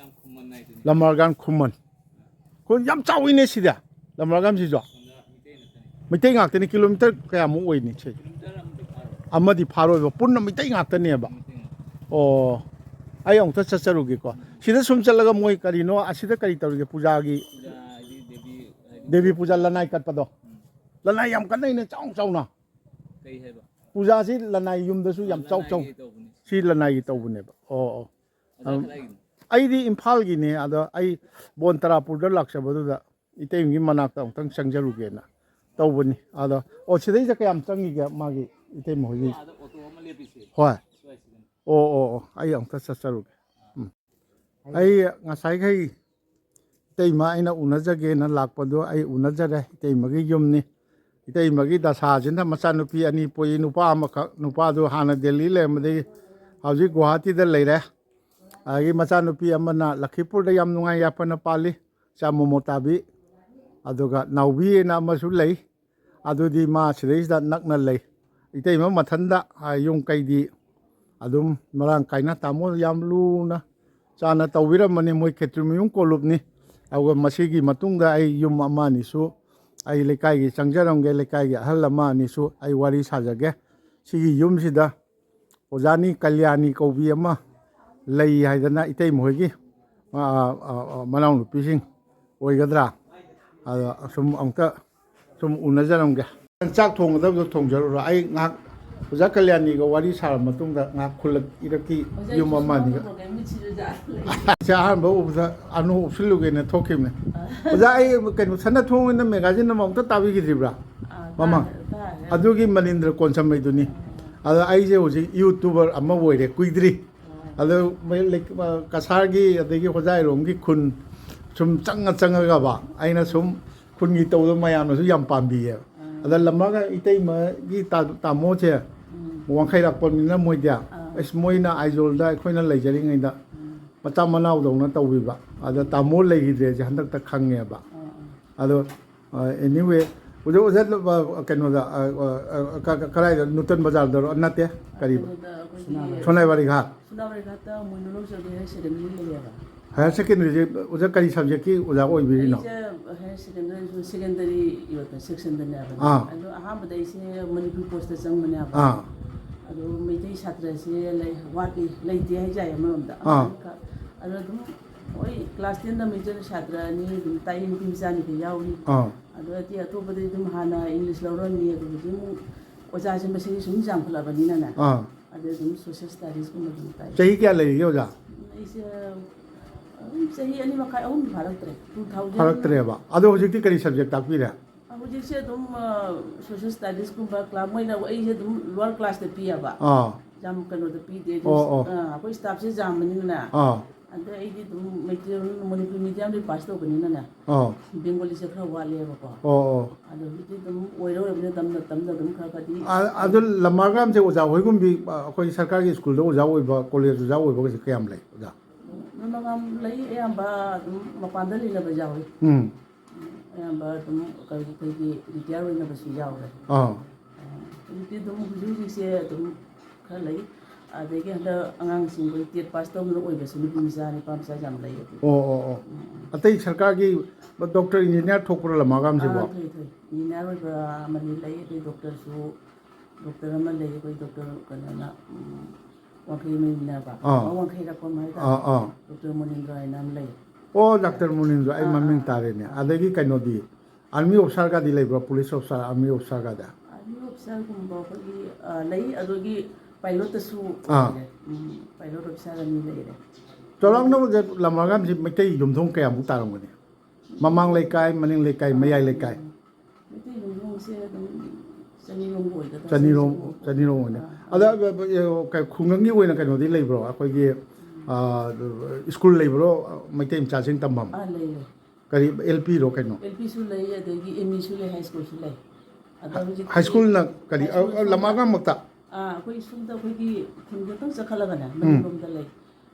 ꯂꯝꯃꯥꯒ꯭ꯔꯥꯝ ꯈꯨꯃꯟ꯫ ꯈꯨꯃꯟ꯫ ꯈꯨꯃꯟ ꯌꯥꯝ ꯆꯥꯎꯏꯅꯦ ꯁꯤꯗꯤ, ꯂꯝꯃꯥꯒ꯭ꯔꯥꯝꯁꯤꯁꯨ꯫ ꯃꯩꯇꯩ ꯉꯥꯛꯇꯅꯤ꯫ ꯀꯤꯂꯣꯃꯤꯇꯔ ꯀꯌꯥꯃꯨꯛ ꯑꯣꯏꯅꯤ ꯁꯤ? ꯑꯃꯗꯤ ꯐꯥꯔꯣꯏꯕ, ꯄꯨꯟꯅ ꯃꯩꯇꯩ ꯉꯥꯛꯇꯅꯦꯕ꯫ ꯑꯣ, ꯑꯩ ꯑꯃꯨꯛꯇ ꯆꯠꯆꯔꯨꯒꯦꯀꯣ꯫ ꯁꯤꯗ ꯁꯨꯝ ꯆꯠꯂꯒ ꯃꯣꯏ ꯀꯔꯤꯅꯣ, ꯑꯁꯤꯗ ꯀꯔꯤ ꯇꯧꯔꯤꯒꯦ ꯄꯨꯖꯥꯒꯤ? ꯗꯦꯕꯤ ꯄꯨꯖꯥ, ꯂꯅꯥꯏ ꯀꯠꯄꯗꯣ꯫ ꯂꯅꯥꯏ ꯌꯥꯝ ꯀꯠꯅꯩꯅꯦ, ꯆꯥꯎ ꯆꯥꯎꯅ꯫ ꯄꯨꯖꯥꯁꯤ ꯂꯅꯥꯏ ꯌꯨꯝꯗꯁꯨ ꯌꯥꯝ ꯆꯥꯎ ꯆꯥꯎ꯫ ꯁꯤ ꯂꯅꯥꯏꯒꯤ ꯇꯧꯕꯅꯦꯕ꯫ ꯑꯣ, ꯑꯣ꯫ ꯑꯩꯗꯤ ꯏꯝꯐꯥꯜꯒꯤꯅꯦ, ꯑꯗꯣ ꯑꯩ ꯕꯣꯟ ꯇꯔꯥꯄꯨꯔꯗ ꯂꯥꯛꯆꯕꯗꯨꯗ ꯏꯇꯩꯃꯒꯤ ꯃꯅꯥꯛꯇ ꯑꯃꯨꯛꯇꯪ ꯆꯪꯖꯔꯨꯒꯦꯅ ꯇꯧꯕꯅꯤ꯫ ꯑꯗꯣ, ꯑꯣ, ꯁꯤꯗꯩꯁꯤꯗ ꯀꯌꯥꯝ ꯆꯪꯈꯤꯒꯦ ꯃꯥꯒꯤ, ꯏꯇꯩꯃ ꯍꯣꯏꯒꯤ? ꯍꯣꯏ꯫ ꯑꯣ, ꯑꯣ, ꯑꯣ, ꯑꯩ ꯑꯃꯨꯛꯇ ꯆꯠꯆꯔꯨꯒꯦ꯫ ꯎꯝ꯫ ꯑꯩ ꯉꯁꯥꯏꯈꯩ ꯏꯇꯩꯃ ꯑꯩꯅ ꯎꯅꯖꯒꯦꯅ ꯂꯥꯛꯄꯗꯣ ꯑꯩ ꯎꯅꯖꯔꯦ꯫ ꯏꯇꯩꯃꯒꯤ ꯌꯨꯝꯅꯤ꯫ ꯏꯇꯩꯃꯒꯤ ꯗꯁꯥꯁꯤꯅ ꯃꯆꯥꯅꯨꯄꯤ ꯑꯅꯤ ꯄꯣꯛꯏ, ꯅꯨꯄꯥ ꯑꯃꯈꯛ, ꯅꯨꯄꯥꯗꯨ ꯍꯥꯟꯅ ꯗꯦꯜꯂꯤ ꯂꯩꯔꯝꯕꯗꯒꯤ ꯍꯧꯖꯤꯛ ꯒꯨꯋꯥꯍꯥꯇꯤꯗ ꯂꯩꯔꯦ꯫ ꯑꯗꯒꯤ ꯃꯆꯥꯅꯨꯄꯤ ꯑꯃꯅ ꯂꯈꯤꯄꯨꯔꯗ ꯌꯥꯝ ꯅꯨꯡꯉꯥꯏ ꯌꯥꯏꯐꯅ ꯄꯥꯜꯂꯤ, ꯏꯆꯥ ꯃꯣꯃꯣꯇꯥꯕꯤ꯫ ꯑꯗꯨꯒ ꯅꯥꯎꯕꯤ ꯑꯅ ꯑꯃꯁꯨ ꯂꯩ꯫ ꯑꯗꯨꯗꯤ ꯃꯥ ꯁꯤꯗꯩꯁꯤꯗ ꯅꯛꯅ ꯂꯩ꯫ ꯏꯇꯩꯃ ꯃꯊꯟꯗ, ꯑ, ꯌꯨꯝ ꯀꯩꯗꯤ ꯑꯗꯨꯝ ꯃꯔꯥꯡ ꯀꯥꯏꯅ, ꯇꯥꯃꯣ ꯌꯥꯝ ꯂꯨꯅ ꯆꯥꯅ ꯇꯧꯕꯤꯔꯝꯕꯅꯤ꯫ ꯃꯣꯏ ꯈꯦꯇ꯭ꯔꯤꯃꯌꯨꯝ ꯀꯣꯂꯨꯞꯅꯤ꯫ ꯑꯗꯨꯒ ꯃꯁꯤꯒꯤ ꯃꯇꯨꯡꯗ ꯑꯩ ꯌꯨꯝ ꯑꯃ ꯑꯅꯤꯁꯨ ꯑꯩ ꯂꯩꯀꯥꯏꯒꯤ ꯆꯪꯖꯔꯝꯒꯦ, ꯂꯩꯀꯥꯏꯒꯤ ꯑꯍꯜ ꯑꯃ ꯑꯅꯤꯁꯨ ꯑꯩ ꯋꯥꯔꯤ ꯁꯥꯖꯒꯦ꯫ ꯁꯤꯒꯤ ꯌꯨꯝꯁꯤꯗ ꯑꯣꯖꯥꯅꯤ ꯀꯜꯌꯥꯅꯤ ꯀꯧꯕꯤ ꯑꯃ ꯂꯩ ꯍꯥꯏꯗꯅ ꯏꯇꯩꯃ ꯍꯣꯏꯒꯤ, ꯑ, ꯑ, ꯑ, ꯃꯅꯥꯎꯅꯨꯄꯤꯁꯤꯡ ꯑꯣꯏꯒꯗ꯭ꯔꯥ? ꯑꯗ ꯁꯨꯝ ꯑꯃꯨꯛꯇ ꯁꯨꯝ ꯎꯅꯖꯔꯝꯒꯦ꯫ ꯅꯪ ꯆꯥꯛ ꯊꯣꯡꯒꯗꯕꯗꯣ ꯊꯣꯡꯖꯔꯨꯔꯣ꯫ ꯑꯩ ꯉꯥꯏꯍꯥꯛ ꯑꯣꯖꯥ ꯀꯜꯌꯥꯅꯤꯒ ꯋꯥꯔꯤ ꯁꯥꯔ ꯃꯇꯨꯡꯗ ꯉꯥꯏꯍꯥꯛ ꯈꯨꯜꯂꯛ ꯏꯔꯛꯀꯤ ꯌꯨꯝ ꯑꯃ ꯑꯅꯤꯒ꯫ ꯁꯦ ꯑꯍꯥꯟꯕ ꯎꯕꯗ ꯑꯅꯨ ꯎꯞꯁꯤꯜꯂꯨꯒꯦꯅ ꯊꯣꯛꯈꯤꯕꯅꯦ꯫ ꯑꯣꯖꯥ, ꯑꯩ ꯀꯩꯅꯣ, ꯁꯅꯥ ꯊꯣꯡ ꯑꯣꯏꯅ ꯃꯦꯒꯥꯖꯤꯟ ꯑꯃ ꯑꯃꯨꯛꯇ ꯇꯥꯕꯤꯈꯤꯗ꯭ꯔꯤꯕ꯭ꯔꯥ? ꯃꯃꯥꯡ꯫ ꯑꯗꯨꯒꯤ ꯃꯅꯤꯟꯗ꯭ꯔ ꯀꯣꯟꯁꯝꯃꯩꯗꯨꯅꯤ꯫ ꯑꯗ ꯑꯩꯁꯦ ꯍꯧꯖꯤꯛ YouTuber ꯑꯃ ꯑꯣꯏꯔꯦ, ꯀꯨꯏꯗ꯭ꯔꯤ꯫ ꯑꯗꯣ ꯃꯣꯏ ꯂꯩ-, ꯑ, ꯀꯁꯥꯔꯒꯤ ꯑꯗꯒꯤ ꯍꯣꯖꯥꯏꯔꯣꯝꯒꯤ ꯈꯨꯟ ꯁꯨꯝ ꯆꯪꯉ ꯆꯪꯉꯒꯕ ꯑꯩꯅ ꯁꯨꯝ ꯈꯨꯟꯒꯤ ꯇꯧꯕꯗ ꯃꯌꯥꯝꯅꯁꯨ ꯌꯥꯝ ꯄꯥꯝꯕꯤꯌꯦꯕ꯫ ꯑꯗ ꯂꯝꯃꯒ ꯏꯇꯩꯃꯒꯤ ꯇꯥ-, ꯇꯥꯃꯣꯁꯦ ꯋꯥꯡꯈꯩꯔꯥꯛꯄꯝꯅꯤꯅ ꯃꯣꯏꯗꯤ, ꯑꯁ, ꯃꯣꯏꯅ ꯑꯥꯏꯖꯣꯜꯗ ꯑꯩꯈꯣꯏꯅ ꯂꯩꯖꯔꯤꯉꯩꯗ ꯃꯆꯥ ꯃꯅꯥꯎꯗꯧꯅ ꯇꯧꯕꯤꯕ꯫ ꯑꯗ ꯇꯥꯃꯣ ꯂꯩꯈꯤꯗ꯭ꯔꯦꯁꯦ ꯍꯟꯗꯛꯇ ꯈꯪꯉꯦꯕ꯫ ꯑꯗꯣ ꯑ, anyway, ꯑꯣꯖꯥ, ꯑꯣꯖꯥ, ꯑ, ꯀꯩꯅꯣꯗ, ꯑ, ꯑ, ꯑ, ꯀ-, ꯀ-, ꯀꯗꯥꯏꯗ? ꯅꯨꯇꯟ ꯕꯖꯥꯔꯗꯔꯣ? ꯅꯠꯇꯦ, ꯀꯔꯤꯕ? ꯀꯩꯅꯣꯗ ꯑꯩꯈꯣꯏꯒꯤ ꯁꯣꯅꯥꯏꯕꯥꯔꯤ ꯒꯥꯠ꯫ ꯁꯣꯅꯥꯏꯕꯥꯔꯤ ꯒꯥꯠꯇ ꯃꯣꯏꯅꯨ ꯂꯧꯖꯒꯦ ꯍꯥꯏꯌꯔ ꯁꯦꯀꯦꯟꯗꯔꯤ ꯂꯩꯌꯦꯕ꯫ ꯍꯥꯌꯔ ꯁꯦꯀꯦꯟꯗꯔꯤꯁꯦ ꯑꯣꯖꯥ ꯀꯔꯤ ꯁꯕꯖꯦꯛꯀꯤ ꯑꯣꯖꯥ ꯑꯣꯏꯕꯤꯔꯤꯅꯣ? ꯑꯩꯁꯦ ꯍꯥꯌꯔ ꯁꯦꯀꯦꯟꯗꯔꯤ, ꯁꯦꯀꯦꯟꯗꯔꯤ ꯌꯣꯠꯄ ꯁꯦꯛꯁꯟꯗꯅꯦꯕ꯫ ꯑꯥ꯫ ꯑꯗꯣ ꯑꯍꯥꯟꯕꯗ ꯑꯩꯁꯦ ꯃꯅꯤꯄꯨꯔ ꯄꯣꯁꯇ ꯆꯪꯕꯅꯦꯕ꯫ ꯑꯥ꯫ ꯑꯗꯣ ꯃꯩꯇꯩ ꯁꯥꯇ꯭ꯔꯁꯦ ꯂꯩ-, ꯋꯥꯠꯂꯤ, ꯂꯩꯇꯦ ꯍꯥꯏꯖꯥꯏ ꯑꯃꯔꯣꯝꯗ꯫ ꯑꯥ꯫ ꯑꯃꯔꯣꯝꯗ ꯑꯗꯣ ꯑꯗꯨꯝ ꯍꯣꯏ, ꯀ꯭ꯂꯥꯁ ꯇꯦꯟ ꯇꯝꯃꯤꯁꯦ ꯁꯥꯇ꯭ꯔ ꯑꯅꯤ ꯑꯗꯨꯝ ꯇꯥꯛꯏ, ꯅꯨꯄꯤ ꯃꯆꯥ ꯑꯅꯤꯈꯛ ꯌꯥꯎꯔꯤ꯫ ꯑꯥ꯫ ꯑꯗꯣ ꯑꯇꯩ ꯑꯇꯣꯞꯄꯗꯤ ꯑꯗꯨꯝ ꯍꯥꯟꯅ ꯏꯪꯂꯤꯁ ꯂꯧꯔꯝꯃꯤ, ꯑꯗꯨꯕꯨꯗꯤ ꯑꯃꯨꯛ ꯑꯣꯖꯥꯁꯦ ꯃꯁꯤꯡ ꯁꯨꯝ ꯌꯥꯝꯈꯠꯂꯕꯅꯤꯅꯅꯦ꯫ ꯑꯥ꯫ ꯑꯗꯨ ꯑꯗꯨꯝ ꯁꯣꯁꯤꯌꯦꯜ ꯁ꯭ꯇꯗꯤꯁꯀꯨꯝꯕ ꯑꯗꯨꯝ ꯇꯥꯛꯏ꯫ ꯆꯍꯤ ꯀꯌꯥ ꯂꯩꯔꯤꯒꯦ ꯑꯣꯖꯥ? ꯑꯩꯁꯦ ꯑꯗꯨꯝ ꯆꯍꯤ ꯑꯅꯤ ꯃꯈꯥꯏ, ꯑꯍꯨꯝ ꯐꯥꯔꯛꯇ꯭ꯔꯦ꯫ Two thousand ꯐꯥꯔꯛꯇ꯭ꯔꯦꯕ꯫ ꯑꯗꯣ ꯍꯧꯖꯤꯛꯇꯤ ꯀꯔꯤ ꯁꯕꯖꯦꯛ ꯇꯥꯛꯄꯤꯔꯦ? ꯍꯧꯖꯤꯛꯁꯦ ꯑꯗꯨꯝ, ꯑ, ꯁꯣꯁꯤꯌꯦꯜ ꯁ꯭ꯇꯗꯤꯁꯀꯨꯝꯕ ꯀ꯭ꯂꯥꯁ, ꯃꯣꯏꯅ ꯑꯩꯁꯦ ꯑꯗꯨꯝ ꯂꯣꯋꯔ ꯀ꯭ꯂꯥꯁꯇ ꯄꯤꯌꯦꯕ꯫ ꯑꯥ꯫ ꯌꯥꯝ ꯀꯩꯅꯣꯗ ꯄꯤꯗꯦ꯫ ꯑꯣ, ꯑꯣ꯫ ꯑ, ꯑꯩꯈꯣꯏ ꯁ꯭ꯇꯥꯐꯁꯦ ꯌꯥꯝꯕꯅꯤꯅꯅꯦ꯫ ꯑꯥ꯫ ꯑꯗ ꯑꯩꯗꯤ ꯑꯗꯨꯝ ꯃꯩꯇꯩ ꯃꯅꯤꯄꯨꯔꯤ ꯃꯤꯗꯤꯌꯝꯗꯤ ꯄꯥꯁ ꯇꯧꯕꯅꯤꯅꯅꯦ, ꯑꯣ, ꯕꯦꯡꯒꯣꯂꯤꯁꯦ ꯈꯔ ꯋꯥꯠꯂꯦꯕꯀꯣ꯫ ꯑꯣ, ꯑꯣ꯫ ꯑꯗꯣ ꯍꯧꯖꯤꯛꯇꯤ ꯑꯗꯨꯝ ꯑꯣꯏꯔ ꯑꯣꯏꯔꯕꯅꯤꯅ ꯇꯝꯅ ꯇꯝꯅ ꯑꯗꯨꯝ ꯈꯔ ꯈꯔꯗꯤ ꯑ-, ꯑꯗꯨ ꯂꯝꯃꯥꯒ꯭ꯔꯥꯝꯁꯦ ꯑꯣꯖꯥ ꯍꯣꯏꯒꯨꯝꯕꯤ, ꯑ, ꯑꯩꯈꯣꯏ ꯁꯔꯀꯥꯔꯒꯤ ꯁ꯭ꯀꯨꯜꯗ ꯑꯣꯖꯥ ꯑꯣꯏꯕ, ꯀꯣꯂꯦꯖ ꯑꯣꯖꯥ ꯑꯣꯏꯕꯒꯁꯦ ꯀꯌꯥꯝ ꯂꯩ, ꯑꯣꯖꯥ? ꯂꯝꯃꯥꯒ꯭ꯔꯥꯝ ꯂꯩ, ꯑꯌꯥꯝꯕ ꯑꯗꯨꯝ ꯃꯄꯥꯟꯗ ꯂꯩꯅꯕ ꯌꯥꯎꯏ꯫ ꯎꯝ꯫ ꯑꯌꯥꯝꯕ ꯑꯗꯨꯝ ꯀꯔꯤ, ꯑꯩꯈꯣꯏꯒꯤ ꯔꯤꯇꯤꯌꯥꯔ ꯑꯣꯏꯅꯕꯁꯨ ꯌꯥꯎꯔꯦ꯫ ꯑꯥ꯫ ꯍꯧꯖꯤꯛꯇꯤ ꯑꯗꯨꯝ ꯍꯧꯖꯤꯛ ꯍꯧꯖꯤꯛꯁꯦ ꯑꯗꯨꯝ ꯈꯔ ꯂꯩ꯫ ꯑꯗꯒꯤ ꯍꯟꯗꯛ ꯑꯉꯥꯡꯁꯤꯡ ꯑꯩꯈꯣꯏ ꯇꯦꯠ ꯄꯥꯁ ꯇꯧꯗꯅ ꯑꯣꯏꯕꯁꯨ ꯅꯨꯄꯤ ꯃꯆꯥ, ꯅꯨꯄꯥ ꯃꯆꯥ ꯌꯥꯝ ꯂꯩ ꯑꯗꯨ꯫ ꯑꯣ, ꯑꯣ, ꯑꯣ꯫ ꯎꯝ꯫ ꯑꯇꯩ ꯁꯔꯀꯥꯔꯒꯤ ꯗꯣꯛꯇꯔ, ꯏꯟꯖꯤꯅꯤꯌꯥꯔ ꯊꯣꯛꯄ꯭ꯔꯣ ꯂꯝꯃꯥꯒ꯭ꯔꯥꯝꯁꯤꯕꯣ? ꯑꯥ, ꯊꯣꯛꯏ, ꯊꯣꯛꯏ꯫ ꯏꯟꯖꯤꯅꯤꯌꯥꯔ ꯑꯣꯏꯕ ꯑꯃꯅꯤ ꯂꯩ, ꯑꯗꯩ ꯗꯣꯛꯇꯔꯁꯨ, ꯗꯣꯛꯇꯔ ꯑꯃ ꯂꯩ, ꯑꯩꯈꯣꯏ ꯗꯣꯛꯇꯔ ꯀꯩꯅꯣꯅ, ꯎꯝ, ꯋꯥꯡꯈꯩ ꯃꯌꯨꯝꯅꯦꯕ꯫ ꯑꯥ꯫ ꯑꯣ, ꯋꯥꯡꯈꯩꯔꯛꯄꯝ ꯍꯥꯏꯇꯥꯔꯦ꯫ ꯑꯥ, ꯑꯥ꯫ ꯗꯣꯛꯇꯔ ꯃꯣꯅꯤꯟꯗ꯭ꯔꯣ ꯍꯥꯏꯅ ꯑꯃ ꯂꯩ꯫ ꯑꯣ, ꯗꯥꯛꯇꯔ ꯑꯥ, ꯃꯣꯅꯤꯟꯗ꯭ꯔꯣ, ꯑꯩ ꯑꯥ, ꯃꯃꯤꯡ ꯑꯥ꯫ ꯇꯥꯔꯦꯅꯦ꯫ ꯑꯗꯒꯤ ꯀꯩꯅꯣꯗꯤ, ꯑꯥꯔꯃꯤ ꯑꯣꯐꯤꯁꯥꯔꯒꯗꯤ ꯂꯩꯕ꯭ꯔꯣ? ꯄꯨꯂꯤꯁ ꯑꯣꯐꯤꯁꯥꯔ, ꯑꯥꯔꯃꯤ ꯑꯣꯐꯤꯁꯥꯔꯒꯗꯤ? ꯑꯥꯔꯃꯤ ꯑꯣꯐꯤꯁꯥꯔꯒꯨꯝꯕ ꯑꯩꯈꯣꯏꯒꯤ, ꯑ, ꯂꯩ, ꯑꯗꯨꯒꯤ ꯄꯥꯏꯂꯣꯠꯇꯁꯨ ꯑꯥ꯫ ꯂꯩꯔꯦ꯫ ꯎꯝ, ꯄꯥꯏꯂꯣꯠ ꯑꯣꯐꯤꯁꯥꯔ ꯑꯅꯤ ꯂꯩꯔꯦ꯫ ꯆꯥꯎꯔꯥꯛꯅ ꯑꯣꯖꯥ ꯂꯝꯃꯥꯒ꯭ꯔꯥꯝꯁꯤ ꯃꯩꯇꯩ ꯌꯨꯝꯊꯣꯡ ꯀꯌꯥꯃꯨꯛ ꯇꯥꯔꯝꯒꯅꯤ? ꯃꯃꯥꯡ ꯂꯩꯀꯥꯏ, ꯃꯅꯤꯡ ꯂꯩꯀꯥꯏ, ꯃꯌꯥꯏ ꯂꯩꯀꯥꯏ? ꯃꯩꯇꯩ ꯌꯨꯝꯊꯣꯡꯁꯦ ꯑꯗꯨꯝ ꯆꯅꯤꯔꯣꯝ ꯑꯣꯏꯒꯗ꯭ꯔꯥ? ꯆꯅꯤꯔꯣꯝ, ꯆꯅꯤꯔꯣꯝ ꯑꯣꯏꯅ꯫ ꯑꯥ, ꯑꯗ, ꯑꯥ꯫ ꯑ, ꯑ, ꯀ-, ꯈꯨꯡꯒꯪꯒꯤ ꯑꯣꯏꯅ ꯀꯩꯅꯣꯗꯤ ꯂꯩꯕ꯭ꯔꯣ? ꯑꯩꯈꯣꯏꯒꯤ, ꯎꯝ꯫ ꯑ, ꯁ꯭ꯀꯨꯜ ꯂꯩꯕ꯭ꯔꯣ? ꯃꯩꯇꯩ ꯃꯆꯥꯁꯤꯡ ꯇꯝꯐꯝ? ꯑꯥ, ꯂꯩ, ꯂꯩ꯫ ꯀꯔꯤ, ꯑꯦꯜ ꯄꯤꯔꯣ ꯀꯩꯅꯣ? ꯑꯦꯜ ꯄꯤꯁꯨ ꯂꯩ, ꯑꯗꯒꯤ ꯑꯦꯝ ꯏꯁꯨ ꯂꯩ, ꯍꯥꯏ ꯁ꯭ꯀꯨꯜꯁꯨ ꯂꯩ꯫ ꯑꯗꯣ ꯍꯥꯏ ꯍꯧꯖꯤꯛꯇꯤ ꯁ꯭ꯀꯨꯜꯅ ꯀꯔꯤ? ꯍꯥꯏ ꯁ꯭ꯀꯨꯜ ꯑ, ꯑ, ꯁꯣꯝꯗ, ꯂꯝꯃꯥꯒ꯭ꯔꯥꯝꯃꯛꯇ? ꯑꯥ, ꯑꯩꯈꯣꯏ ꯁꯣꯝꯗ ꯑꯩꯈꯣꯏꯒꯤ ꯈꯨꯟ ꯈꯛꯇꯪ ꯆꯠꯈꯠꯂꯒꯅꯦ, ꯎꯝ꯫ ꯃꯅꯤꯡꯂꯣꯝꯗ ꯂꯩ꯫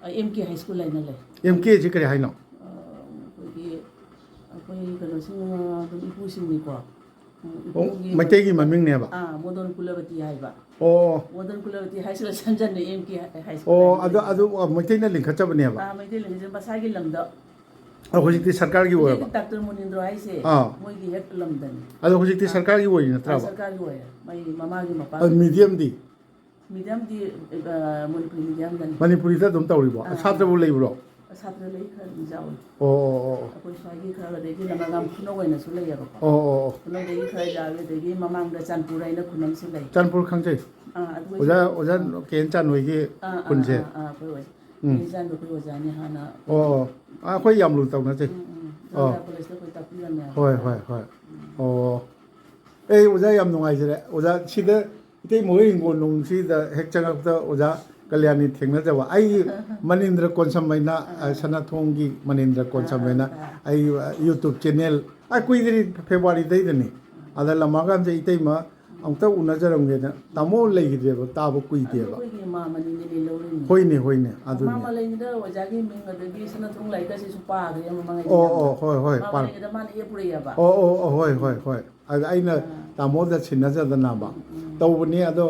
ꯑ, ꯑꯦꯝ ꯀꯦ ꯍꯥꯏ ꯁ꯭ꯀꯨꯜ ꯍꯥꯏꯅ ꯂꯩ꯫ ꯑꯦꯝ ꯀꯦ ꯁꯤ ꯀꯔꯤ ꯍꯥꯏꯅꯣ? ꯑ, ꯑꯩꯈꯣꯏꯒꯤ, ꯑꯩꯈꯣꯏ ꯀꯩꯅꯣꯁꯤꯡ, ꯑꯗꯨꯝ ꯏꯄꯨꯁꯤꯡꯅꯤꯀꯣ꯫ ꯎꯝ, ꯑꯣ, ꯏꯄꯨꯒꯤ ꯃꯩꯇꯩꯒꯤ ꯃꯃꯤꯡꯅꯦꯕ? ꯑꯥ, ꯃꯣꯗꯣꯟ ꯀꯨꯂꯕꯇꯤ ꯍꯥꯏꯕ꯫ ꯑꯣ꯫ ꯃꯣꯗꯣꯟ ꯀꯨꯂꯕꯇꯤ ꯍꯥꯏꯁꯤꯅ ꯁꯟꯖꯟꯅ ꯑꯦꯝ ꯀꯦ ꯍꯥꯏ ꯁ꯭ꯀꯨꯜ ꯑꯣ, ꯍꯥꯏꯅ ꯑꯗꯣ, ꯂꯩꯕ꯫ ꯑꯗꯨ, ꯑ, ꯃꯩꯇꯩꯅ ꯂꯤꯡꯈꯠꯆꯕꯅꯦꯕ? ꯑꯥ, ꯃꯩꯇꯩ ꯂꯤꯡꯈꯠꯆꯕ ꯃꯁꯥꯒꯤ ꯂꯝꯗ꯫ ꯑ, ꯍꯧꯖꯤꯛꯇꯤ ꯁꯔꯀꯥꯔꯒꯤ ꯍꯧꯖꯤꯛ ꯑꯣꯏꯔꯕ? ꯗꯥꯛꯇꯔ ꯃꯣꯅꯤꯟꯗ꯭ꯔꯣ ꯍꯥꯏꯁꯦ, ꯑꯥ꯫ ꯃꯣꯏꯒꯤ ꯍꯦꯛ ꯂꯝꯗꯅꯤ꯫ ꯑꯗꯣ ꯍꯧꯖꯤꯛꯇꯤ ꯑꯥ꯫ ꯁꯔꯀꯥꯔꯒꯤ ꯑꯣꯏꯔꯤ ꯑꯥ, ꯅꯠꯇ꯭ꯔꯕ? ꯁꯔꯀꯥꯔꯒꯤ ꯑꯣꯏꯔꯦ꯫ ꯃꯩ ꯃꯃꯥꯒꯤ ꯃꯄꯥꯒꯤ꯫ ꯑꯗꯨ ꯃꯤꯗꯤꯌꯝꯗꯤ? ꯃꯤꯗꯤꯌꯝꯗꯤ, ꯑ, ꯃꯅꯤꯄꯨꯔꯤ ꯃꯤꯗꯤꯌꯝꯗꯅꯤ꯫ ꯃꯅꯤꯄꯨꯔꯤꯗ ꯑꯗꯨꯝ ꯇꯧꯔꯤꯕꯣ? ꯑꯥ, ꯁꯥꯇ꯭ꯔꯕꯨ ꯑꯥ꯫ ꯂꯩꯕ꯭ꯔꯣ? ꯁꯥꯇ꯭ꯔ ꯂꯩ, ꯈꯔ ꯑꯗꯨꯝ ꯌꯥꯎꯏ꯫ ꯑꯣ, ꯑꯣ, ꯑꯣ, ꯑꯣ꯫ ꯑꯩꯈꯣꯏ ꯁ꯭ꯋꯥꯏꯒꯤ ꯈꯔ, ꯑꯗꯒꯤ ꯂꯝꯃꯥꯒ꯭ꯔꯥꯝ ꯈꯨꯅꯧ ꯑꯣꯏꯅꯁꯨ ꯂꯩꯌꯦꯕꯀꯣ꯫ ꯑꯣ, ꯑꯣ, ꯑꯣ꯫ ꯈꯨꯅꯧꯗꯒꯤ ꯈꯔ ꯌꯥꯎꯏ, ꯑꯗꯒꯤ ꯃꯃꯥꯡꯗ ꯆꯥꯟꯄꯨꯔ ꯍꯥꯏꯅ ꯈꯨꯟ ꯑꯃꯁꯨ ꯂꯩ꯫ ꯆꯥꯟꯄꯨꯔ ꯈꯪꯖꯩ꯫ ꯑꯥ, ꯑꯗꯨ ꯑꯣꯖꯥ, ꯑꯣꯏꯁꯨ ꯑꯣꯖꯥ ꯑꯥ꯫ ꯀꯦ ꯑꯦꯟ ꯆꯥꯟꯍꯣꯏꯒꯤ ꯑꯥ, ꯑꯥ, ꯈꯨꯟꯁꯦ꯫ ꯑꯥ, ꯑꯥ, ꯑꯩꯈꯣꯏ ꯑꯣꯏ꯫ ꯎꯝ꯫ ꯀꯦ ꯑꯦꯟ ꯆꯥꯟꯗꯣ ꯑꯩꯈꯣꯏ ꯑꯣꯖꯥꯅꯤ ꯍꯥꯟꯅ꯫ ꯑꯣ, ꯑꯣ꯫ ꯑꯥ, ꯑꯩꯈꯣꯏ ꯌꯥꯝ ꯂꯨꯅ ꯇꯧꯅꯖꯩ꯫ ꯎꯝ, ꯎꯝ꯫ ꯑꯣ꯫ ꯖꯥꯟꯗꯥ ꯀꯣꯂꯦꯖꯇ ꯑꯩꯈꯣꯏ ꯇꯥꯛꯄꯤꯔꯝꯃꯦ꯫ ꯍꯣꯏ, ꯍꯣꯏ, ꯍꯣꯏ꯫ ꯎꯝ꯫ ꯑꯣ꯫ ꯑꯩ ꯑꯣꯖꯥ ꯌꯥꯝ ꯅꯨꯡꯉꯥꯏꯖꯔꯦ꯫ ꯑꯣꯖꯥ, ꯁꯤꯗ ꯏꯇꯩꯃ ꯍꯣꯏ ꯍꯤꯡꯒꯣꯜ ꯅꯨꯡꯁꯤꯗ ꯍꯦꯛ ꯆꯪꯉꯛꯄꯗ ꯑꯣꯖꯥ ꯀꯂꯌꯥꯅꯤ ꯊꯦꯡꯅꯖꯕ꯫ ꯑꯩ ꯃꯅꯤꯟꯗ꯭ꯔ ꯀꯣꯟꯁꯝ ꯍꯥꯏꯅ, ꯑ, ꯁꯅꯥꯊꯣꯡꯒꯤ ꯃꯅꯤꯟꯗ꯭ꯔ ꯀꯣꯟꯁꯝ ꯍꯥꯏꯅ ꯑꯩ, ꯑ, YouTube channel, ꯑ, ꯀꯨꯏꯗ꯭ꯔꯤ, February ꯗꯩꯗꯅꯤ꯫ ꯑꯗ ꯂꯃꯥꯀꯥꯟꯁꯦ ꯏꯇꯩꯃ ꯑꯃꯨꯛꯇ ꯎꯅꯖꯔꯝꯒꯦꯅ꯫ ꯇꯥꯃꯣ ꯂꯩꯈꯤꯗ꯭ꯔꯦꯕ, ꯇꯥꯕ ꯀꯨꯏꯗꯦꯕ꯫ ꯑꯩꯈꯣꯏꯒꯤ ꯃꯥ ꯃꯅꯤꯡꯗꯒꯤ ꯂꯧꯔꯤꯅꯤ꯫ ꯍꯣꯏꯅꯦ, ꯍꯣꯏꯅꯦ, ꯑꯗꯨꯅꯦ꯫ ꯃꯥ ꯂꯩꯉꯩꯗ ꯑꯣꯖꯥꯒꯤ ꯃꯤꯡ ꯑꯗꯒꯤ ꯁꯅꯥꯊꯣꯡ ꯂꯥꯏꯔꯤꯛꯀꯁꯤꯁꯨ ꯄꯥꯈ꯭ꯔꯦ ꯃꯃꯥꯡꯉꯩꯗ ꯑꯣ, ꯌꯥꯝꯅ꯫ ꯑꯣ, ꯍꯣꯏ, ꯍꯣꯏ, ꯃꯥ ꯄꯥ-, ꯃꯅꯤꯡꯗ ꯃꯥꯅ ꯍꯦꯛ ꯄꯨꯔꯛꯑꯦꯕ꯫ ꯑꯣ, ꯑꯣ, ꯑꯣ, ꯍꯣꯏ, ꯍꯣꯏ, ꯍꯣꯏ꯫ ꯑꯗ ꯑꯩꯅ ꯑꯥ꯫ ꯇꯥꯃꯣꯗ ꯁꯤꯟꯅꯖꯗꯅꯕ ꯎꯝ, ꯎꯝ꯫ ꯇꯧꯕꯅꯤ꯫ ꯑꯗꯣ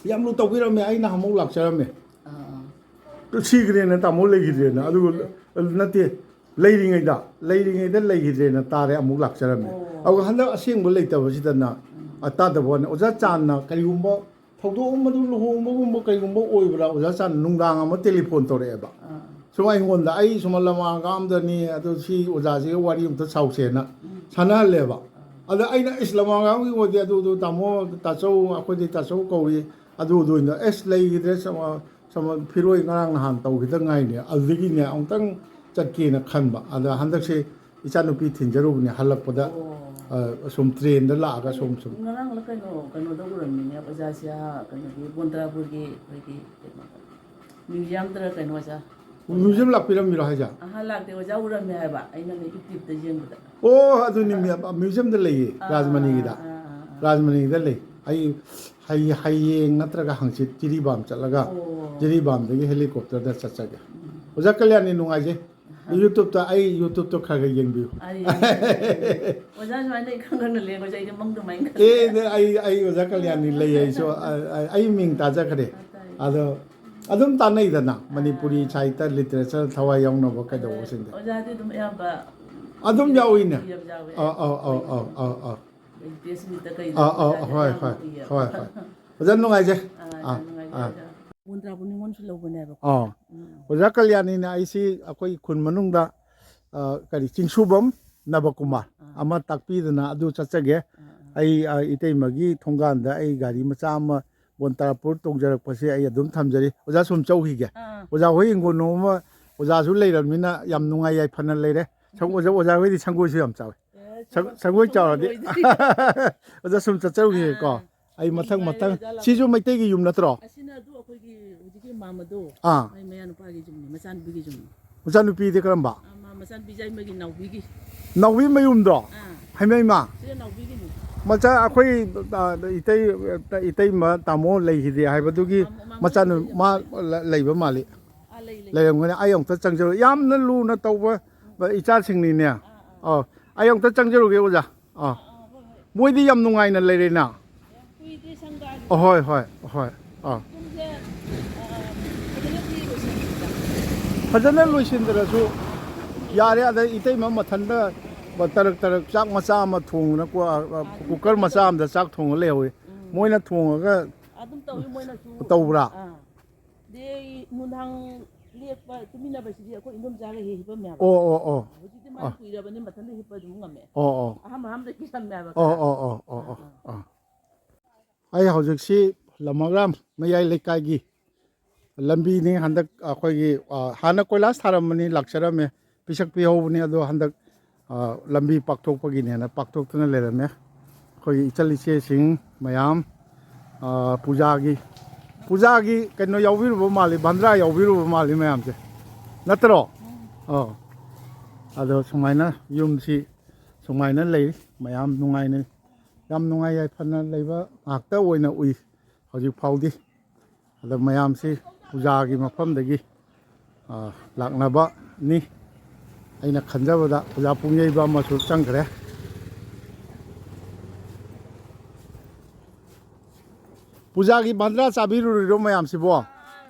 ꯌꯥꯝ ꯂꯨ ꯇꯧꯕꯤꯔꯝꯃꯦ꯫ ꯑꯩꯅ ꯑꯃꯨꯛ ꯂꯥꯛꯆꯔꯝꯃꯦ꯫ ꯑꯥ, ꯑꯥ꯫ ꯁꯤꯈ꯭ꯔꯦꯅ ꯇꯥꯃꯣ ꯂꯩꯈꯤꯗ꯭ꯔꯦꯅ꯫ ꯑꯗꯨꯒ ꯂꯩꯈꯤꯗ꯭ꯔꯦ꯫ ꯅꯠꯇꯦ, ꯂꯩꯔꯤꯉꯩꯗ, ꯂꯩꯔꯤꯉꯩꯗ ꯂꯩꯈꯤꯗ꯭ꯔꯦꯅ ꯇꯥꯔꯦ, ꯑꯃꯨꯛ ꯂꯥꯛꯆꯔꯝꯃꯦ꯫ ꯑꯣ꯫ ꯑꯗꯨꯒ ꯍꯟꯗꯛ ꯑꯁꯦꯡꯕ ꯂꯩꯇꯕꯁꯤꯗꯅ, ꯎꯝ꯫ ꯑ, ꯇꯥꯗꯕ ꯋꯥꯅꯤ꯫ ꯑꯣꯖꯥ ꯆꯥꯟꯅ ꯀꯔꯤꯒꯨꯝꯕ ꯊꯧꯗꯣꯛ ꯑꯃꯗꯨ, ꯂꯨꯍꯣꯡꯕꯒꯨꯝꯕ ꯀꯩꯒꯨꯝꯕ ꯑꯣꯏꯕ꯭ꯔꯥ, ꯑꯣꯖꯥ ꯆꯥꯟꯅ ꯅꯨꯡꯗꯥꯡ ꯑꯃ ꯇꯦꯂꯤꯐꯣꯟ ꯇꯧꯔꯛꯑꯦꯕ꯫ ꯑꯥ꯫ ꯁꯨꯝ ꯑꯩꯉꯣꯟꯗ, ꯑꯩ ꯁꯨꯝ ꯂꯃꯥꯡꯒꯥꯝꯗꯅꯤ, ꯑꯗꯨ ꯁꯤ ꯑꯣꯖꯥꯁꯤꯒ ꯋꯥꯔꯤ ꯑꯝꯇ ꯁꯥꯎꯁꯦꯅ ꯎꯝ꯫ ꯁꯥꯟꯅꯍꯜꯂꯦꯕ꯫ ꯑꯥ꯫ ꯑꯗ ꯑꯩꯅ, "ꯏꯁ, ꯂꯃꯥꯡꯒꯥꯝꯒꯤ ꯑꯣꯏꯗꯤ ꯑꯗꯨꯗꯣ ꯇꯥꯃꯣ, ꯇꯥꯆꯧ, ꯑꯩꯈꯣꯏꯗꯤ ꯇꯥꯆꯧ ꯀꯧꯏ, ꯑꯗꯨꯗꯣ ꯑꯣꯏꯅ, ꯑꯦꯁ, ꯂꯩꯈꯤꯗ꯭ꯔꯦ, ꯁꯃ-, ꯁꯃ-, ꯐꯤꯔꯣꯏ ꯉꯔꯥꯡ ꯅꯍꯥꯟ ꯇꯧꯈꯤꯗ ꯉꯥꯏꯅꯦ, ꯑꯗꯨꯗꯒꯤꯅꯦ ꯑꯃꯨꯛꯇꯪ ꯆꯠꯀꯦꯅ ꯈꯟꯕ꯫ ꯑꯗ ꯍꯟꯗꯛꯁꯦ ꯏꯆꯥꯅꯨꯄꯤ ꯊꯤꯟꯖꯔꯨꯕꯅꯦ, ꯍꯜꯂꯛꯄꯗ, ꯑꯣ꯫ ꯑ, ꯁꯨꯝ ꯇ꯭ꯔꯦꯟꯗ ꯂꯥꯛꯑꯒ ꯁꯨꯝ, ꯁꯨꯝ꯫ ꯉꯔꯥꯡꯂ ꯀꯩꯅꯣ, ꯀꯩꯅꯣꯗ ꯎꯔꯝꯃꯤꯅꯦ ꯑꯣꯖꯥꯁꯦ, ꯑꯥ, ꯀꯩꯅꯣꯒꯤ ꯕꯣꯟꯇꯥꯄꯨꯔꯒꯤ ꯑꯩꯈꯣꯏꯒꯤ ꯀꯩꯅꯣꯗ, ꯃ꯭ꯌꯨꯖꯤꯌꯝꯗꯔ ꯀꯩꯅꯣ ꯑꯣꯖꯥ꯫ ꯃ꯭ꯌꯨꯖꯤꯌꯝ ꯂꯥꯛꯄꯤꯔꯝꯃꯤꯔꯣ ꯍꯥꯏꯁꯦ? ꯑꯍꯥ, ꯂꯥꯛꯇꯦ, ꯑꯣꯖꯥ ꯎꯔꯝꯃꯦ ꯍꯥꯏꯕ, ꯑꯩꯅꯅꯦ YouTube-ꯇ ꯌꯦꯡꯕꯗ꯫ ꯑꯣ, ꯑꯗꯨꯅꯤ, ꯃ꯭ꯌꯨ-, ꯃ꯭ꯌꯨꯖꯤꯌꯝꯗ ꯂꯩꯌꯦ, ꯑꯥ, ꯔꯥꯖꯃꯅꯤꯒꯤꯗ꯫ ꯑꯥ, ꯑꯥ, ꯑꯥ, ꯑꯥ꯫ ꯔꯥꯖꯃꯅꯤꯒꯤꯗ ꯂꯩ꯫ ꯑꯩ ꯍꯌꯦ-, ꯍꯌꯦꯡ ꯅꯠꯇ꯭ꯔꯒ ꯍꯪꯆꯤꯠ ꯖꯤꯔꯤꯕꯥꯝ ꯆꯠꯂꯒ, ꯑꯣ꯫ ꯖꯤꯔꯤꯕꯥꯝꯗꯒꯤ helicopter-ꯗ ꯆꯠꯆꯒꯦ꯫ ꯎꯝ꯫ ꯑꯣꯖꯥ ꯀꯂꯌꯥꯅꯤ, ꯅꯨꯡꯉꯥꯏꯖꯩ꯫ ꯑꯍꯥ꯫ YouTube-ꯇ ꯑꯩ YouTube-ꯇꯣ ꯈꯔ ꯈꯔ ꯌꯦꯡꯕꯤꯌꯨ꯫ ꯑꯥ, ꯌꯦꯡꯖꯒꯦ, ꯌꯦꯡꯖꯒꯦ꯫ ꯑꯣꯖꯥ ꯁꯨꯃꯥꯏꯅ ꯑꯩ ꯈꯪ ꯈꯪꯅ ꯂꯦꯡꯕꯁꯦ ꯑꯩꯗꯤ ꯃꯪꯗ ꯃꯪ ꯑꯦ, ꯅ-, ꯑꯩ, ꯑꯩ ꯑꯣꯖꯥ ꯀꯂꯌꯥꯅꯤ ꯂꯩ ꯑꯩꯁꯨ, ꯑ, ꯑ, ꯑꯩ ꯃꯤꯡ ꯇꯥꯖꯈ꯭ꯔꯦ꯫ ꯑꯥ, ꯇꯥꯏ꯫ ꯑꯗꯣ ꯑꯗꯨꯝ ꯇꯥꯟꯅꯩꯗꯅ, ꯃꯅꯤꯄꯨꯔꯤ ꯑꯥ꯫ ꯁꯥꯍꯤꯇ꯭ꯌ literature ꯊꯋꯥꯏ ꯌꯥꯎꯅꯕ ꯀꯩꯗꯧꯕꯁꯤꯡꯗ꯫ ꯑꯣꯖꯥꯗꯤ ꯑꯗꯨꯝ ꯑꯌꯥꯝꯕ ꯑꯗꯨꯝ ꯌꯥꯎꯏꯅꯦ꯫ ꯌꯥꯎꯋꯦ꯫ ꯑꯥ, ꯑꯥ, ꯑꯥ, ꯑꯥ, ꯑꯥ, ꯑꯥ꯫ Press meet-ꯇ ꯀꯩꯗ ꯑꯥ, ꯑꯥ, ꯑꯣꯖꯥꯗꯤ ꯍꯣꯏ, ꯑꯌꯥꯝꯕ ꯍꯣꯏ, ꯎꯏꯌꯦꯕ꯫ ꯍꯣꯏ, ꯍꯣꯏ꯫ ꯑꯣꯖꯥ ꯅꯨꯡꯉꯥꯏꯖꯩ꯫ ꯑꯥ, ꯑꯥ, ꯌꯥꯝ ꯅꯨꯡꯉꯥꯏꯖꯔꯦ ꯑꯥ꯫ ꯑꯣꯖꯥ꯫ ꯕꯣꯟꯇꯥꯄꯨꯔ ꯅꯤꯉꯣꯜꯁꯨ ꯂꯧꯕꯅꯦꯕꯀꯣ꯫ ꯑꯥ꯫ ꯎꯝ꯫ ꯑꯣꯖꯥ ꯀꯂꯌꯥꯅꯤꯅ ꯑꯩꯁꯤ ꯑꯩꯈꯣꯏ ꯈꯨꯟ ꯃꯅꯨꯡꯗ, ꯑ, ꯀꯔꯤ, ꯆꯤꯡꯁꯨꯕꯝ ꯅꯕꯀꯨꯃꯥꯔ ꯑꯥ꯫ ꯑꯃ ꯇꯥꯛꯄꯤꯗꯅ ꯑꯗꯨ ꯆꯠꯆꯒꯦ꯫ ꯑꯥ, ꯑꯥ꯫ ꯑꯩ, ꯑ, ꯏꯇꯩꯃꯒꯤ ꯊꯣꯡꯒꯥꯟꯗ ꯑꯩ ꯒꯥꯔꯤ ꯃꯆꯥ ꯑꯃ ꯕꯣꯟꯇꯥꯄꯨꯔ ꯇꯣꯡꯖꯔꯛꯄꯁꯦ ꯑꯩ ꯑꯗꯨꯝ ꯊꯝꯖꯔꯤ꯫ ꯑꯣꯖꯥ ꯁꯨꯝ ꯆꯧꯈꯤꯒꯦ꯫ ꯑꯥ꯫ ꯑꯣꯖꯥ ꯍꯣꯏ ꯍꯤꯡꯒꯣꯜ ꯅꯣꯝ ꯑꯃ ꯑꯣꯖꯥꯁꯨ ꯂꯩꯔꯕꯅꯤꯅ ꯌꯥꯝ ꯅꯨꯡꯉꯥꯏ ꯌꯥꯏꯐꯅ ꯂꯩꯔꯦ꯫ ꯁꯪ-, ꯑꯣꯖꯥ, ꯑꯣꯖꯥ ꯍꯣꯏꯗꯤ ꯁꯪꯒꯣꯏꯁꯨ ꯌꯥꯝ ꯆꯥꯎꯋꯤ꯫ ꯑꯦ, ꯁꯪ-, ꯁꯪꯒꯣꯏ ꯁꯪꯒꯣꯏ ꯆꯥꯎꯔꯗꯤ꯫ ꯂꯣꯏꯗ꯭ꯔꯤ꯫ ꯑꯣꯖꯥ ꯁꯨꯝ ꯆꯠꯆꯔꯨꯈꯤꯒꯦꯀꯣ꯫ ꯑꯥ꯫ ꯑꯩ ꯃꯊꯪ, ꯅꯨꯡꯉꯥꯏꯔꯦ ꯃꯊꯪ꯫ ꯑꯣꯖꯥ ꯂꯥꯛꯄ꯫ ꯁꯤꯁꯨ ꯃꯩꯇꯩꯒꯤ ꯌꯨꯝ ꯅꯠꯇ꯭ꯔꯣ? ꯑꯁꯤꯅ ꯑꯗꯨ ꯑꯩꯈꯣꯏꯒꯤ ꯄꯥꯝꯕꯗꯣ, ꯑꯥ꯫ ꯃꯥꯏ ꯃꯌꯥꯅꯨꯄꯥꯒꯤ ꯌꯨꯝꯅꯤ, ꯃꯆꯥꯅꯨꯄꯤꯒꯤ ꯌꯨꯝꯅꯤ꯫ ꯃꯆꯥꯅꯨꯄꯤꯗꯤ ꯀꯔꯝꯕ? ꯑꯥ, ꯃꯥ ꯃꯆꯥꯅꯨꯄꯤ ꯌꯥꯏꯃꯒꯤ ꯅꯥꯎꯕꯤꯒꯤ꯫ ꯅꯥꯎꯕꯤ ꯃꯌꯨꯝꯗꯣ? ꯑꯥ꯫ ꯍꯩꯃꯩꯃ꯫ ꯁꯤꯗ ꯅꯥꯎꯕꯤꯒꯤꯅꯤ꯫ ꯃꯆꯥ ꯑꯩꯈꯣꯏ, ꯑ, ꯏꯇꯩ, ꯏꯇꯩꯃ ꯇꯥꯃꯣ ꯂꯩꯈꯤꯗꯦ ꯍꯥꯏꯕꯗꯨꯒꯤ ꯑꯥ, ꯃꯥ ꯃꯆꯥꯅꯨ-, ꯂꯩ-, ꯃꯥ ꯂꯩ-, ꯂꯩꯕ ꯃꯥꯜꯂꯤ꯫ ꯑꯥ, ꯂꯩ, ꯂꯩ꯫ ꯂꯩꯔꯝꯒꯅꯤ꯫ ꯑꯩ ꯑꯃꯨꯛꯇ ꯆꯪꯖꯔꯨ-, ꯌꯥꯝꯅ ꯂꯨꯅ ꯇꯧꯕ ꯏꯆꯥꯁꯤꯡꯅꯤꯅꯦ꯫ ꯑꯥ, ꯑꯥ꯫ ꯑꯧ, ꯑꯩ ꯑꯃꯨꯛꯇ ꯆꯪꯖꯔꯨꯒꯦ, ꯑꯣꯖꯥ꯫ ꯑꯥ꯫ ꯑꯥ, ꯑꯥ, ꯍꯣꯏ, ꯍꯣꯏ꯫ ꯃꯣꯏꯗꯤ ꯌꯥꯝ ꯅꯨꯡꯉꯥꯏꯅ ꯂꯩꯔꯦꯅ꯫ ꯌꯥꯝ ꯀꯨꯏꯗ꯭ꯔꯤ ꯁꯪꯒꯥꯔꯤ꯫ ꯑꯍꯣꯏ, ꯍꯣꯏ, ꯍꯣꯏ꯫ ꯑꯥ꯫ ꯄꯨꯡꯁꯦ, ꯑ, ꯐꯖꯅꯗꯤ ꯂꯣꯏꯁꯤꯟꯗ꯭ꯔꯤꯗ꯫ ꯐꯖꯅ ꯂꯣꯏꯁꯤꯟꯗ꯭ꯔꯁꯨ ꯌꯥꯔꯦ꯫ ꯑꯗ ꯏꯇꯩꯃ ꯃꯊꯟꯇ ꯇꯔꯛ ꯇꯔꯛ ꯆꯥꯛ ꯃꯆꯥ ꯑꯃ ꯊꯣꯡꯗꯅ ꯀꯣ-, ꯑ, ꯑ, ꯑꯥ, ꯑꯗꯨꯝ ꯀꯨꯀꯔ ꯃꯆꯥ ꯇꯧꯋꯤ꯫ ꯑꯃꯗ ꯆꯥꯛ ꯊꯣꯡꯉ ꯂꯩꯍꯧꯋꯤ꯫ ꯎꯝ꯫ ꯃꯣꯏꯅ ꯊꯣꯡꯉꯒ ꯑꯗꯨꯝ ꯇꯧꯋꯤ, ꯃꯣꯏꯅꯁꯨ꯫ ꯇꯧꯕ꯭ꯔꯥ? ꯑꯥ꯫ ꯑꯗꯩ ꯅꯨꯡꯗꯥꯡ ꯂꯦꯛꯄ ꯇꯨꯃꯤꯟꯅꯕꯁꯤꯗꯤ ꯑꯩꯈꯣꯏ ꯏꯟꯗꯣꯝꯆꯥꯒ ꯍꯦꯛ ꯍꯦꯛ ꯍꯤꯞꯄꯝꯃꯦꯕ꯫ ꯑꯣ, ꯑꯣ, ꯑꯣ꯫ ꯍꯧꯖꯤꯛꯇꯤ ꯃꯥꯗꯤ ꯑꯥ꯫ ꯀꯨꯏꯔꯕꯅꯤ ꯃꯊꯟꯇ ꯍꯤꯞꯄ ꯑꯗꯨꯝ ꯉꯝꯃꯦ꯫ ꯑꯣ, ꯑꯣ꯫ ꯑꯍꯥꯟꯕ ꯑꯍꯥꯟꯕꯗ ꯀꯤꯔꯝꯃꯦꯕ ꯑꯣ, ꯈꯔ꯫ ꯑꯣ, ꯑꯣ, ꯑꯣ, ꯑꯥ, ꯑꯣ, ꯑꯥ꯫ ꯑꯥ꯫ ꯑꯩ ꯍꯧꯖꯤꯛꯁꯤ ꯂꯃꯒ꯭ꯔꯥꯝ ꯃꯌꯥꯏ ꯂꯩꯀꯥꯏꯒꯤ ꯂꯝꯕꯤꯅꯤ꯫ ꯍꯟꯗꯛ ꯑꯩꯈꯣꯏꯒꯤ, ꯑ, ꯍꯥꯟꯅ ꯀꯣꯏꯂꯥꯁ ꯊꯥꯔꯝꯕꯅꯤ, ꯂꯥꯛꯆꯔꯝꯃꯦ, ꯄꯤꯁꯛ ꯄꯤꯍꯧꯕꯅꯤ, ꯑꯗꯣ ꯍꯟꯗꯛ, ꯑ, ꯂꯝꯕꯤ ꯄꯥꯛꯊꯣꯛꯄꯒꯤꯅꯦꯅ ꯄꯥꯛꯊꯣꯛꯇꯅ ꯂꯩꯔꯝꯃꯦ꯫ ꯑꯩꯈꯣꯏꯒꯤ ꯏꯆꯜ ꯏꯆꯦꯁꯤꯡ ꯃꯌꯥꯝ, ꯑ, ꯄꯨꯖꯥꯒꯤ, ꯄꯨꯖꯥꯒꯤ ꯀꯩꯅꯣ ꯌꯥꯎꯕꯤꯔꯨꯕ ꯃꯥꯜꯂꯤ, ꯚꯟꯗ꯭ꯔꯥ ꯌꯥꯎꯕꯤꯔꯨꯕ ꯃꯥꯜꯂꯤ ꯃꯌꯥꯝꯁꯦ, ꯅꯠꯇ꯭ꯔꯣ? ꯑꯧ꯫ ꯑꯗꯣ ꯁꯨꯃꯥꯏꯅ ꯌꯨꯝꯁꯤ ꯁꯨꯃꯥꯏꯅ ꯂꯩ, ꯃꯌꯥꯝ ꯅꯨꯡꯉꯥꯏꯅ, ꯌꯥꯝ ꯅꯨꯡꯉꯥꯏ ꯌꯥꯏꯐꯅ ꯂꯩꯕ ꯉꯥꯛꯇ ꯑꯣꯏꯅ ꯎꯏ ꯍꯧꯖꯤꯛ ꯐꯥꯎꯗꯤ꯫ ꯑꯗ ꯃꯌꯥꯝꯁꯤ ꯄꯨꯖꯥꯒꯤ ꯃꯐꯝꯗꯒꯤ, ꯑ, ꯂꯥꯛꯅꯕꯅꯤ꯫ ꯑꯩꯅ ꯈꯟꯖꯕꯗ ꯄꯨꯖꯥ ꯄꯨꯡ ꯌꯩꯕ ꯑꯃꯁꯨ ꯆꯪꯈ꯭ꯔꯦ꯫ ꯄꯨꯖꯥꯒꯤ ꯚꯟꯗ꯭ꯔꯥ ꯆꯥꯕꯤꯔꯨꯔꯤꯔꯣ ꯃꯌꯥꯝꯁꯤꯕꯣ? ꯑꯣ,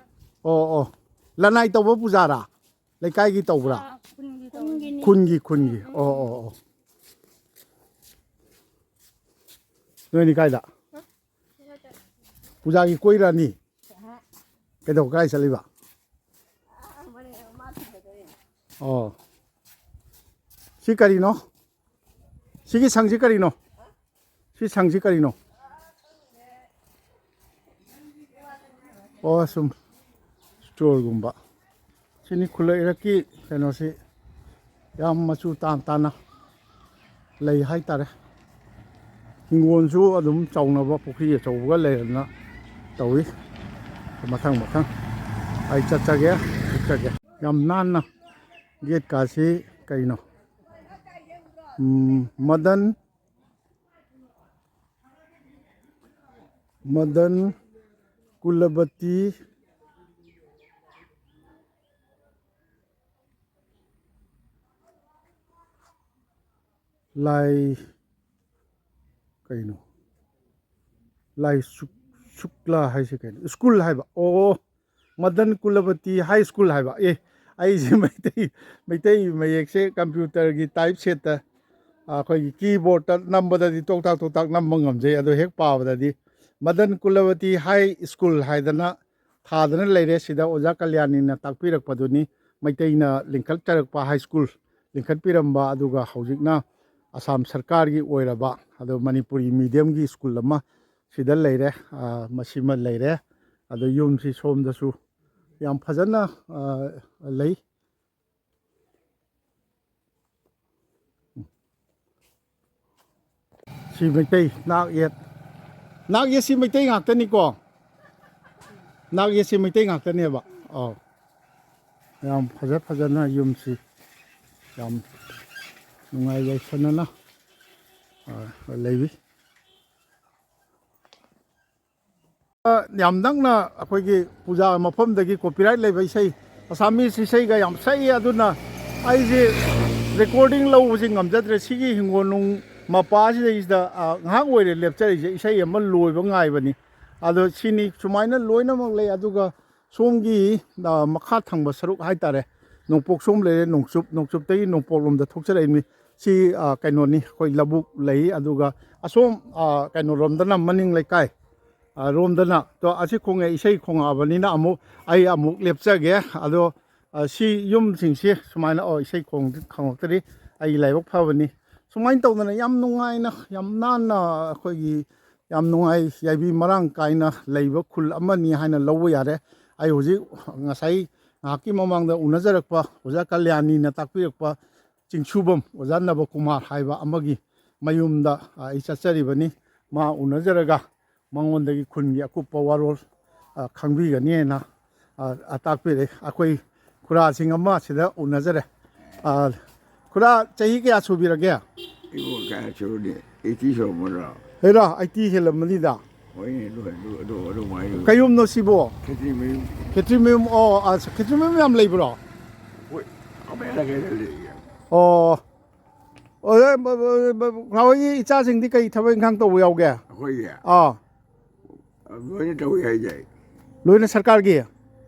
ꯑꯣ꯫ ꯂꯅꯥꯏ ꯇꯧꯕ ꯄꯨꯖꯥꯔꯥ? ꯂꯩꯀꯥꯏꯒꯤ ꯇꯧꯕ꯭ꯔꯥ? ꯑꯥ, ꯈꯨꯟꯒꯤ ꯇꯧꯕꯅꯤ꯫ ꯈꯨꯟꯒꯤ, ꯈꯨꯟꯒꯤ꯫ ꯑꯣ, ꯑꯣ, ꯑꯣ꯫ ꯅꯣꯏꯅꯤ ꯀꯥꯏꯗ? ꯄꯨꯖꯥꯒꯤ ꯀꯣꯏꯔꯅꯤ? ꯀꯩꯗꯧ, ꯀꯥꯏ ꯆꯠꯂꯤꯕ? ꯑꯣ꯫ ꯁꯤ ꯀꯔꯤꯅꯣ? ꯁꯤꯒꯤ ꯁꯪꯁꯤ ꯀꯔꯤꯅꯣ? ꯁꯤ ꯁꯪꯁꯤ ꯀꯔꯤꯅꯣ? ꯑꯣ, ꯁꯨꯝ ꯁ꯭ꯇꯣꯔꯒꯨꯝꯕ꯫ ꯁꯤꯅꯤ ꯈꯨꯜꯂꯩꯔꯛꯀꯤ ꯀꯩꯅꯣꯁꯤ, ꯌꯥꯝ ꯃꯆꯨ ꯇꯥꯟ ꯇꯥꯅ ꯂꯩ ꯍꯥꯏꯇꯥꯔꯦ꯫ ꯍꯤꯡꯒꯣꯜꯁꯨ ꯑꯗꯨꯝ ꯆꯥꯎꯅꯕ ꯄꯨꯈ꯭ꯔꯤ ꯑꯆꯧꯕꯒ ꯂꯩꯔꯗꯅ ꯇꯧꯏ꯫ ꯃꯊꯪ ꯃꯊꯪ꯫ ꯑꯩ ꯆꯠꯆꯒꯦ, ꯆꯠꯆꯒꯦ꯫ ꯌꯥꯝ ꯅꯥꯟꯅ ꯒꯦꯠꯀꯥꯁꯤ ꯀꯩꯅꯣ? ꯎꯝ, ꯃꯗꯟ, ꯃꯗꯟ ꯀꯨꯂꯕꯇꯤ ꯂꯥꯏ, ꯀꯩꯅꯣ? ꯂꯥꯏ ꯁꯨꯛ-, ꯁꯨꯛꯂꯥ ꯍꯥꯏꯁꯦ ꯀꯩꯅꯣ? ꯁ꯭ꯀꯨꯜ ꯍꯥꯏꯕ꯫ ꯑꯣ, ꯃꯗꯟ ꯀꯨꯂꯕꯇꯤ ꯍꯥꯏ ꯁ꯭ꯀꯨꯜ ꯍꯥꯏꯕ꯫ ꯑꯦ, ꯑꯩꯁꯦ ꯃꯩꯇꯩ, ꯃꯩꯇꯩ ꯃꯌꯦꯛꯁꯦ ꯀꯝꯄ꯭ꯌꯨꯇꯔꯒꯤ ꯇꯥꯏꯞ ꯁꯦꯠꯇ, ꯑꯩꯈꯣꯏꯒꯤ ꯀꯤꯕꯣꯔꯗꯇ ꯅꯝꯕꯗꯗꯤ ꯇꯣꯛ ꯇꯥꯛ ꯇꯣꯛ ꯇꯥꯛ ꯅꯝꯕ ꯉꯝꯖꯩ, ꯑꯗꯣ ꯍꯦꯛ ꯄꯥꯕꯗꯗꯤ ꯃꯗꯟ ꯀꯨꯂꯕꯇꯤ ꯍꯥꯏ ꯁ꯭ꯀꯨꯜ ꯍꯥꯏꯗꯅ ꯊꯥꯗꯅ ꯂꯩꯔꯦ꯫ ꯁꯤꯗ ꯑꯣꯖꯥ ꯀꯂꯌꯥꯅꯤꯅ ꯇꯥꯛꯄꯤꯔꯛꯄꯗꯨꯅꯤ, ꯃꯩꯇꯩꯅ ꯂꯤꯡꯈꯠꯆꯔꯛꯄ ꯍꯥꯏ ꯁ꯭ꯀꯨꯜ, ꯂꯤꯡꯈꯠꯄꯤꯔꯝꯕ, ꯑꯗꯨꯒ ꯍꯧꯖꯤꯛꯅ ꯑꯁꯥꯝ ꯁꯔꯀꯥꯔꯒꯤ ꯑꯣꯏꯔꯕ, ꯑꯗꯣ ꯃꯅꯤꯄꯨꯔꯤ ꯃꯤꯗꯤꯌꯝꯒꯤ ꯁ꯭ꯀꯨꯜ ꯑꯃ ꯁꯤꯗ ꯂꯩꯔꯦ꯫ ꯑ, ꯃꯁꯤꯃ ꯂꯩꯔꯦ꯫ ꯑꯗꯣ ꯌꯨꯝꯁꯤ ꯁꯣꯝꯗꯁꯨ ꯌꯥꯝ ꯐꯖꯅ, ꯑ, ꯂꯩ꯫ ꯁꯤ ꯃꯩꯇꯩ ꯅꯥꯛ ꯌꯦꯠ꯫ ꯅꯥꯛ ꯌꯦꯠꯁꯤ ꯃꯩꯇꯩ ꯉꯥꯛꯇꯅꯤꯀꯣ? ꯅꯥꯛ ꯌꯦꯠꯁꯤ ꯃꯩꯇꯩ ꯉꯥꯛꯇꯅꯦꯕ꯫ ꯑꯧ꯫ ꯌꯥꯝ ꯐꯖ ꯐꯖꯅ ꯌꯨꯝꯁꯤ ꯌꯥꯝ ꯅꯨꯡꯉꯥꯏ ꯌꯥꯏꯐꯅꯅ, ꯑ, ꯂꯩꯔꯤ꯫ ꯌꯥꯝ ꯅꯛꯅ ꯑꯩꯈꯣꯏꯒꯤ ꯄꯨꯖꯥ ꯃꯐꯝꯗꯒꯤ copyright ꯂꯩꯕ ꯏꯁꯩ, ꯑꯁꯥꯃꯤꯁ ꯏꯁꯩꯒ ꯌꯥꯝ ꯁꯛꯏ꯫ ꯑꯗꯨꯅ ꯑꯩꯁꯦ recording ꯂꯧꯕꯁꯦ ꯉꯝꯖꯗ꯭ꯔꯦ꯫ ꯁꯤꯒꯤ ꯍꯤꯡꯒꯣꯜꯅꯨꯡ ꯃꯄꯥꯁꯤꯗꯩꯁꯤꯗ, ꯑ, ꯉꯥꯏꯍꯥꯛ ꯑꯣꯏꯔꯦ ꯂꯦꯞꯆꯔꯤꯁꯦ, ꯏꯁꯩ ꯑꯃ ꯂꯣꯏꯕ ꯉꯥꯏꯕꯅꯤ꯫ ꯑꯗꯣ ꯁꯤꯅꯤ ꯁꯨꯃꯥꯏꯅ ꯂꯣꯏꯅꯃꯛ ꯂꯩ꯫ ꯑꯗꯨꯒ ꯁꯣꯝꯒꯤ, ꯑ, ꯃꯈꯥ ꯊꯪꯕ ꯁꯔꯨꯛ ꯍꯥꯏꯇꯥꯔꯦ, ꯅꯣꯡꯄꯣꯛ ꯁꯣꯝ ꯂꯩꯔꯦ, ꯅꯣꯡꯆꯨꯞ, ꯅꯣꯡꯆꯨꯞꯇꯒꯤ ꯅꯣꯡꯄꯣꯛ ꯂꯣꯝꯗ ꯊꯣꯛꯆꯔꯛꯏꯅꯤ꯫ ꯁꯤ, ꯑ, ꯀꯩꯅꯣꯅꯤ, ꯑꯩꯈꯣꯏ ꯂꯧꯕꯨꯛ ꯂꯩ꯫ ꯑꯗꯨꯒ ꯑꯁꯣꯝ, ꯑ, ꯀꯩꯅꯣꯔꯣꯝꯗꯅ ꯃꯅꯤꯡ ꯂꯩꯀꯥꯏ, ꯑ, ꯔꯣꯝꯗꯅ, ꯇꯣ, ꯑꯁꯤ ꯈꯣꯡꯉꯦ, ꯏꯁꯩ ꯈꯣꯡꯉꯛꯑꯕꯅꯤꯅ ꯑꯃꯨꯛ ꯑꯩ ꯑꯃꯨꯛ ꯂꯦꯞꯆꯒꯦ꯫ ꯑꯗꯣ, ꯑ, ꯁꯤ ꯌꯨꯝꯁꯤꯡꯁꯤ ꯁꯨꯃꯥꯏꯅ, ꯑꯣ, ꯏꯁꯩ ꯈꯣꯡ-, ꯈꯣꯡꯉꯛꯇ꯭ꯔꯤ, ꯑꯩꯒꯤ ꯂꯥꯏꯕꯛ ꯐꯕꯅꯤ꯫ ꯁꯨꯃꯥꯏꯅ ꯇꯧꯗꯅ ꯌꯥꯝ ꯅꯨꯡꯉꯥꯏꯅ, ꯌꯥꯝ ꯅꯥꯟꯅ ꯑꯩꯈꯣꯏꯒꯤ ꯌꯥꯝ ꯅꯨꯡꯉꯥꯏ, ꯌꯥꯏꯕꯤ ꯃꯔꯥꯡ ꯀꯥꯏꯅ ꯂꯩꯕ ꯈꯨꯜ ꯑꯃꯅꯤ ꯍꯥꯏꯅ ꯂꯧꯕ ꯌꯥꯔꯦ꯫ ꯑꯩ ꯍꯧꯖꯤꯛ ꯉꯁꯥꯏ ꯉꯥꯏꯍꯥꯛꯀꯤ ꯃꯃꯥꯡꯗ ꯎꯅꯖꯔꯛꯄ ꯑꯣꯖꯥ ꯀꯂꯌꯥꯅꯤꯅ ꯇꯥꯛꯄꯤꯔꯛꯄ ꯆꯤꯡꯁꯨꯕꯝ ꯑꯣꯖꯥ ꯅꯕꯀꯨꯃꯥꯔ ꯍꯥꯏꯕ ꯑꯃꯒꯤ ꯃꯌꯨꯝꯗ, ꯑ, ꯑꯩ ꯆꯠꯆꯔꯤꯕꯅꯤ꯫ ꯃꯥ ꯎꯅꯖꯔꯒ ꯃꯉꯣꯟꯗꯒꯤ ꯈꯨꯟꯒꯤ ꯑꯀꯨꯞꯄ ꯋꯥꯔꯣꯜ, ꯑ, ꯈꯪꯕꯤꯒꯅꯤꯅ ꯑ, ꯑ, ꯇꯥꯛꯄꯤꯔꯦ꯫ ꯑꯩꯈꯣꯏ ꯈꯨꯔꯥꯁꯤꯡ ꯑꯃ ꯁꯤꯗ ꯎꯅꯖꯔꯦ꯫ ꯑ, ꯈꯨꯔꯥ, ꯆꯍꯤ ꯀꯌꯥ ꯁꯨꯕꯤꯔꯒꯦ? ꯏꯕꯣ, ꯀꯌꯥ ꯁꯨꯔꯅꯤ? ꯑꯩꯠꯇꯤ ꯁꯨꯔꯝꯃꯗ꯭ꯔꯣ? ꯍꯩꯔꯥ, ꯑꯩꯠꯇꯤ ꯍꯦꯜꯂꯝꯃꯅꯤꯗ꯫ ꯍꯣꯏꯅꯦ, ꯑꯗꯨ, ꯑꯗꯨ, ꯑꯗꯨ, ꯑꯗꯨꯃꯥꯏꯅ ꯀꯩ ꯌꯨꯝꯅꯣ ꯁꯤꯕꯣ? ꯈꯦꯇ꯭ꯔꯤ ꯃꯌꯨꯝ꯫ ꯈꯦꯇ꯭ꯔꯤ ꯃꯌꯨꯝ, ꯑꯣ, ꯑꯁ, ꯈꯦꯇ꯭ꯔꯤ ꯃꯌꯨꯝ ꯌꯥꯝ ꯂꯩꯕ꯭ꯔꯣ? ꯍꯣꯏ, ꯑꯃ ꯍꯦꯛꯇ ꯀꯩꯗ ꯂꯩꯌꯦ꯫ ꯑꯣ꯫ ꯑꯣ, ꯕ-, ꯕ-, ꯕ-, ꯕ꯭ꯔꯥ ꯍꯣꯏꯒꯤ ꯏꯆꯥꯁꯤꯡꯗꯤ ꯀꯩ ꯊꯕꯛ ꯏꯪꯈꯥꯡ ꯇꯧꯕ ꯌꯥꯎꯒꯦ? ꯑꯩꯈꯣꯏꯒꯤ ꯑꯥ꯫ ꯂꯣꯏꯅ ꯇꯧꯏ ꯍꯥꯏꯗꯥꯏ? ꯂꯣꯏꯅ ꯁꯔꯀꯥꯔꯒꯤ?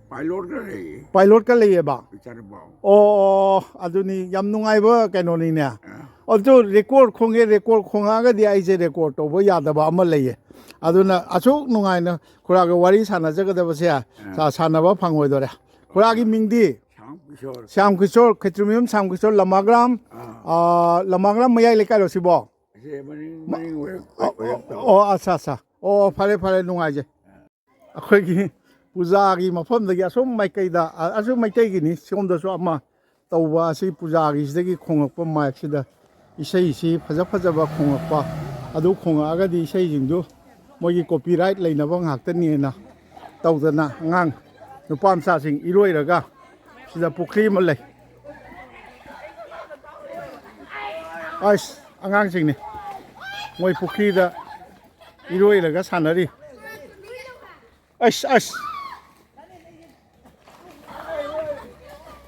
ꯄꯥꯏꯂꯣꯠꯀ ꯂꯩꯌꯦ꯫ ꯄꯥꯏꯂꯣꯠꯀ ꯂꯩꯌꯦꯕ? ꯏꯆꯥꯅꯨꯄꯥ꯫ ꯑꯣ, ꯑꯗꯨꯅꯤ ꯌꯥꯝ ꯅꯨꯡꯉꯥꯏꯕ ꯀꯩꯅꯣꯅꯤꯅꯦ꯫ ꯑꯗꯨ ꯔꯦꯀꯣꯔꯠ ꯈꯣꯡꯉꯦ, ꯔꯦꯀꯣꯔꯠ ꯈꯣꯡꯉꯛꯑꯒꯗꯤ ꯑꯩꯁꯦ ꯔꯦꯀꯣꯔꯠ ꯇꯧꯕ ꯌꯥꯗꯕ ꯑꯃ ꯂꯩꯌꯦ꯫ ꯑꯗꯨꯅ ꯑꯁꯨꯛ ꯅꯨꯡꯉꯥꯏꯅ ꯈꯨꯔꯥꯒ ꯋꯥꯔꯤ ꯁꯥꯟꯅꯖꯒꯗꯕꯁꯦ ꯁꯥ-, ꯁꯥꯟꯅꯕ ꯐꯪꯉꯣꯏꯗꯣꯔꯦ꯫ ꯈꯨꯔꯥꯒꯤ ꯃꯤꯡꯗꯤ? ꯁ꯭ꯌꯥꯝ ꯀꯤꯁꯣꯔ꯫ ꯁ꯭ꯌꯥꯝ ꯀꯤꯁꯣꯔ, ꯈꯦꯇ꯭ꯔꯤꯃꯌꯨꯝ ꯁ꯭ꯌꯥꯝ ꯀꯤꯁꯣꯔ, ꯂꯃꯥꯒ꯭ꯔꯥꯝ, ꯑꯥ, ꯂꯃꯥꯒ꯭ꯔꯥꯝ ꯃꯌꯥꯏ ꯂꯩꯀꯥꯏꯔꯣ ꯁꯤꯕꯣ? ꯑꯁꯤ ꯃꯅꯤꯡ, ꯃꯅꯤꯡ ꯑꯣꯏꯔꯛ-, ꯑꯣꯏꯔꯛꯇꯧꯕ꯫ ꯑꯣ, ꯑꯠꯆꯥ, ꯑꯠꯆꯥ꯫ ꯑꯣ, ꯐꯔꯦ, ꯐꯔꯦ, ꯅꯨꯡꯉꯥꯏꯖꯩ꯫ ꯑꯩꯈꯣꯏꯒꯤ ꯄꯨꯖꯥꯒꯤ ꯃꯐꯝꯗꯒꯤ ꯑꯁꯣꯝ ꯃꯥꯏꯀꯩꯗ, ꯑ-, ꯑꯁꯣꯝ ꯃꯩꯇꯩꯒꯤꯅꯤ, ꯁꯣꯝꯗꯁꯨ ꯑꯃ ꯇꯧꯕ ꯑꯁꯤ ꯄꯨꯖꯥꯒꯤꯁꯤꯗꯒꯤ ꯈꯣꯡꯂꯛꯄ ꯃꯥꯏꯛꯁꯤꯗ ꯏꯁꯩꯁꯤ ꯐꯖ ꯐꯖꯕ ꯈꯣꯡꯂꯛꯄ, ꯑꯗꯨ ꯈꯣꯡꯂꯛꯑꯒꯗꯤ ꯏꯁꯩꯁꯤꯡꯗꯨ ꯃꯣꯏꯒꯤ ꯀꯣꯄꯤꯔꯥꯏꯠ ꯂꯩꯅꯕ ꯉꯥꯛꯇꯅꯤꯅ ꯇꯧꯗꯅ ꯑꯉꯥꯡ ꯅꯨꯄꯥ ꯃꯆꯥꯁꯤꯡ ꯏꯔꯣꯏꯔꯒ ꯁꯤꯗ ꯄꯨꯈ꯭ꯔꯤ ꯑꯃ ꯂꯩ꯫ ꯑꯁ, ꯑꯉꯥꯡꯁꯤꯡꯅꯤ꯫ ꯃꯣꯏ ꯄꯨꯈ꯭ꯔꯤꯗ ꯏꯔꯣꯏꯔꯒ ꯁꯥꯟꯅꯔꯤ꯫ ꯑꯁ, ꯑꯁ꯫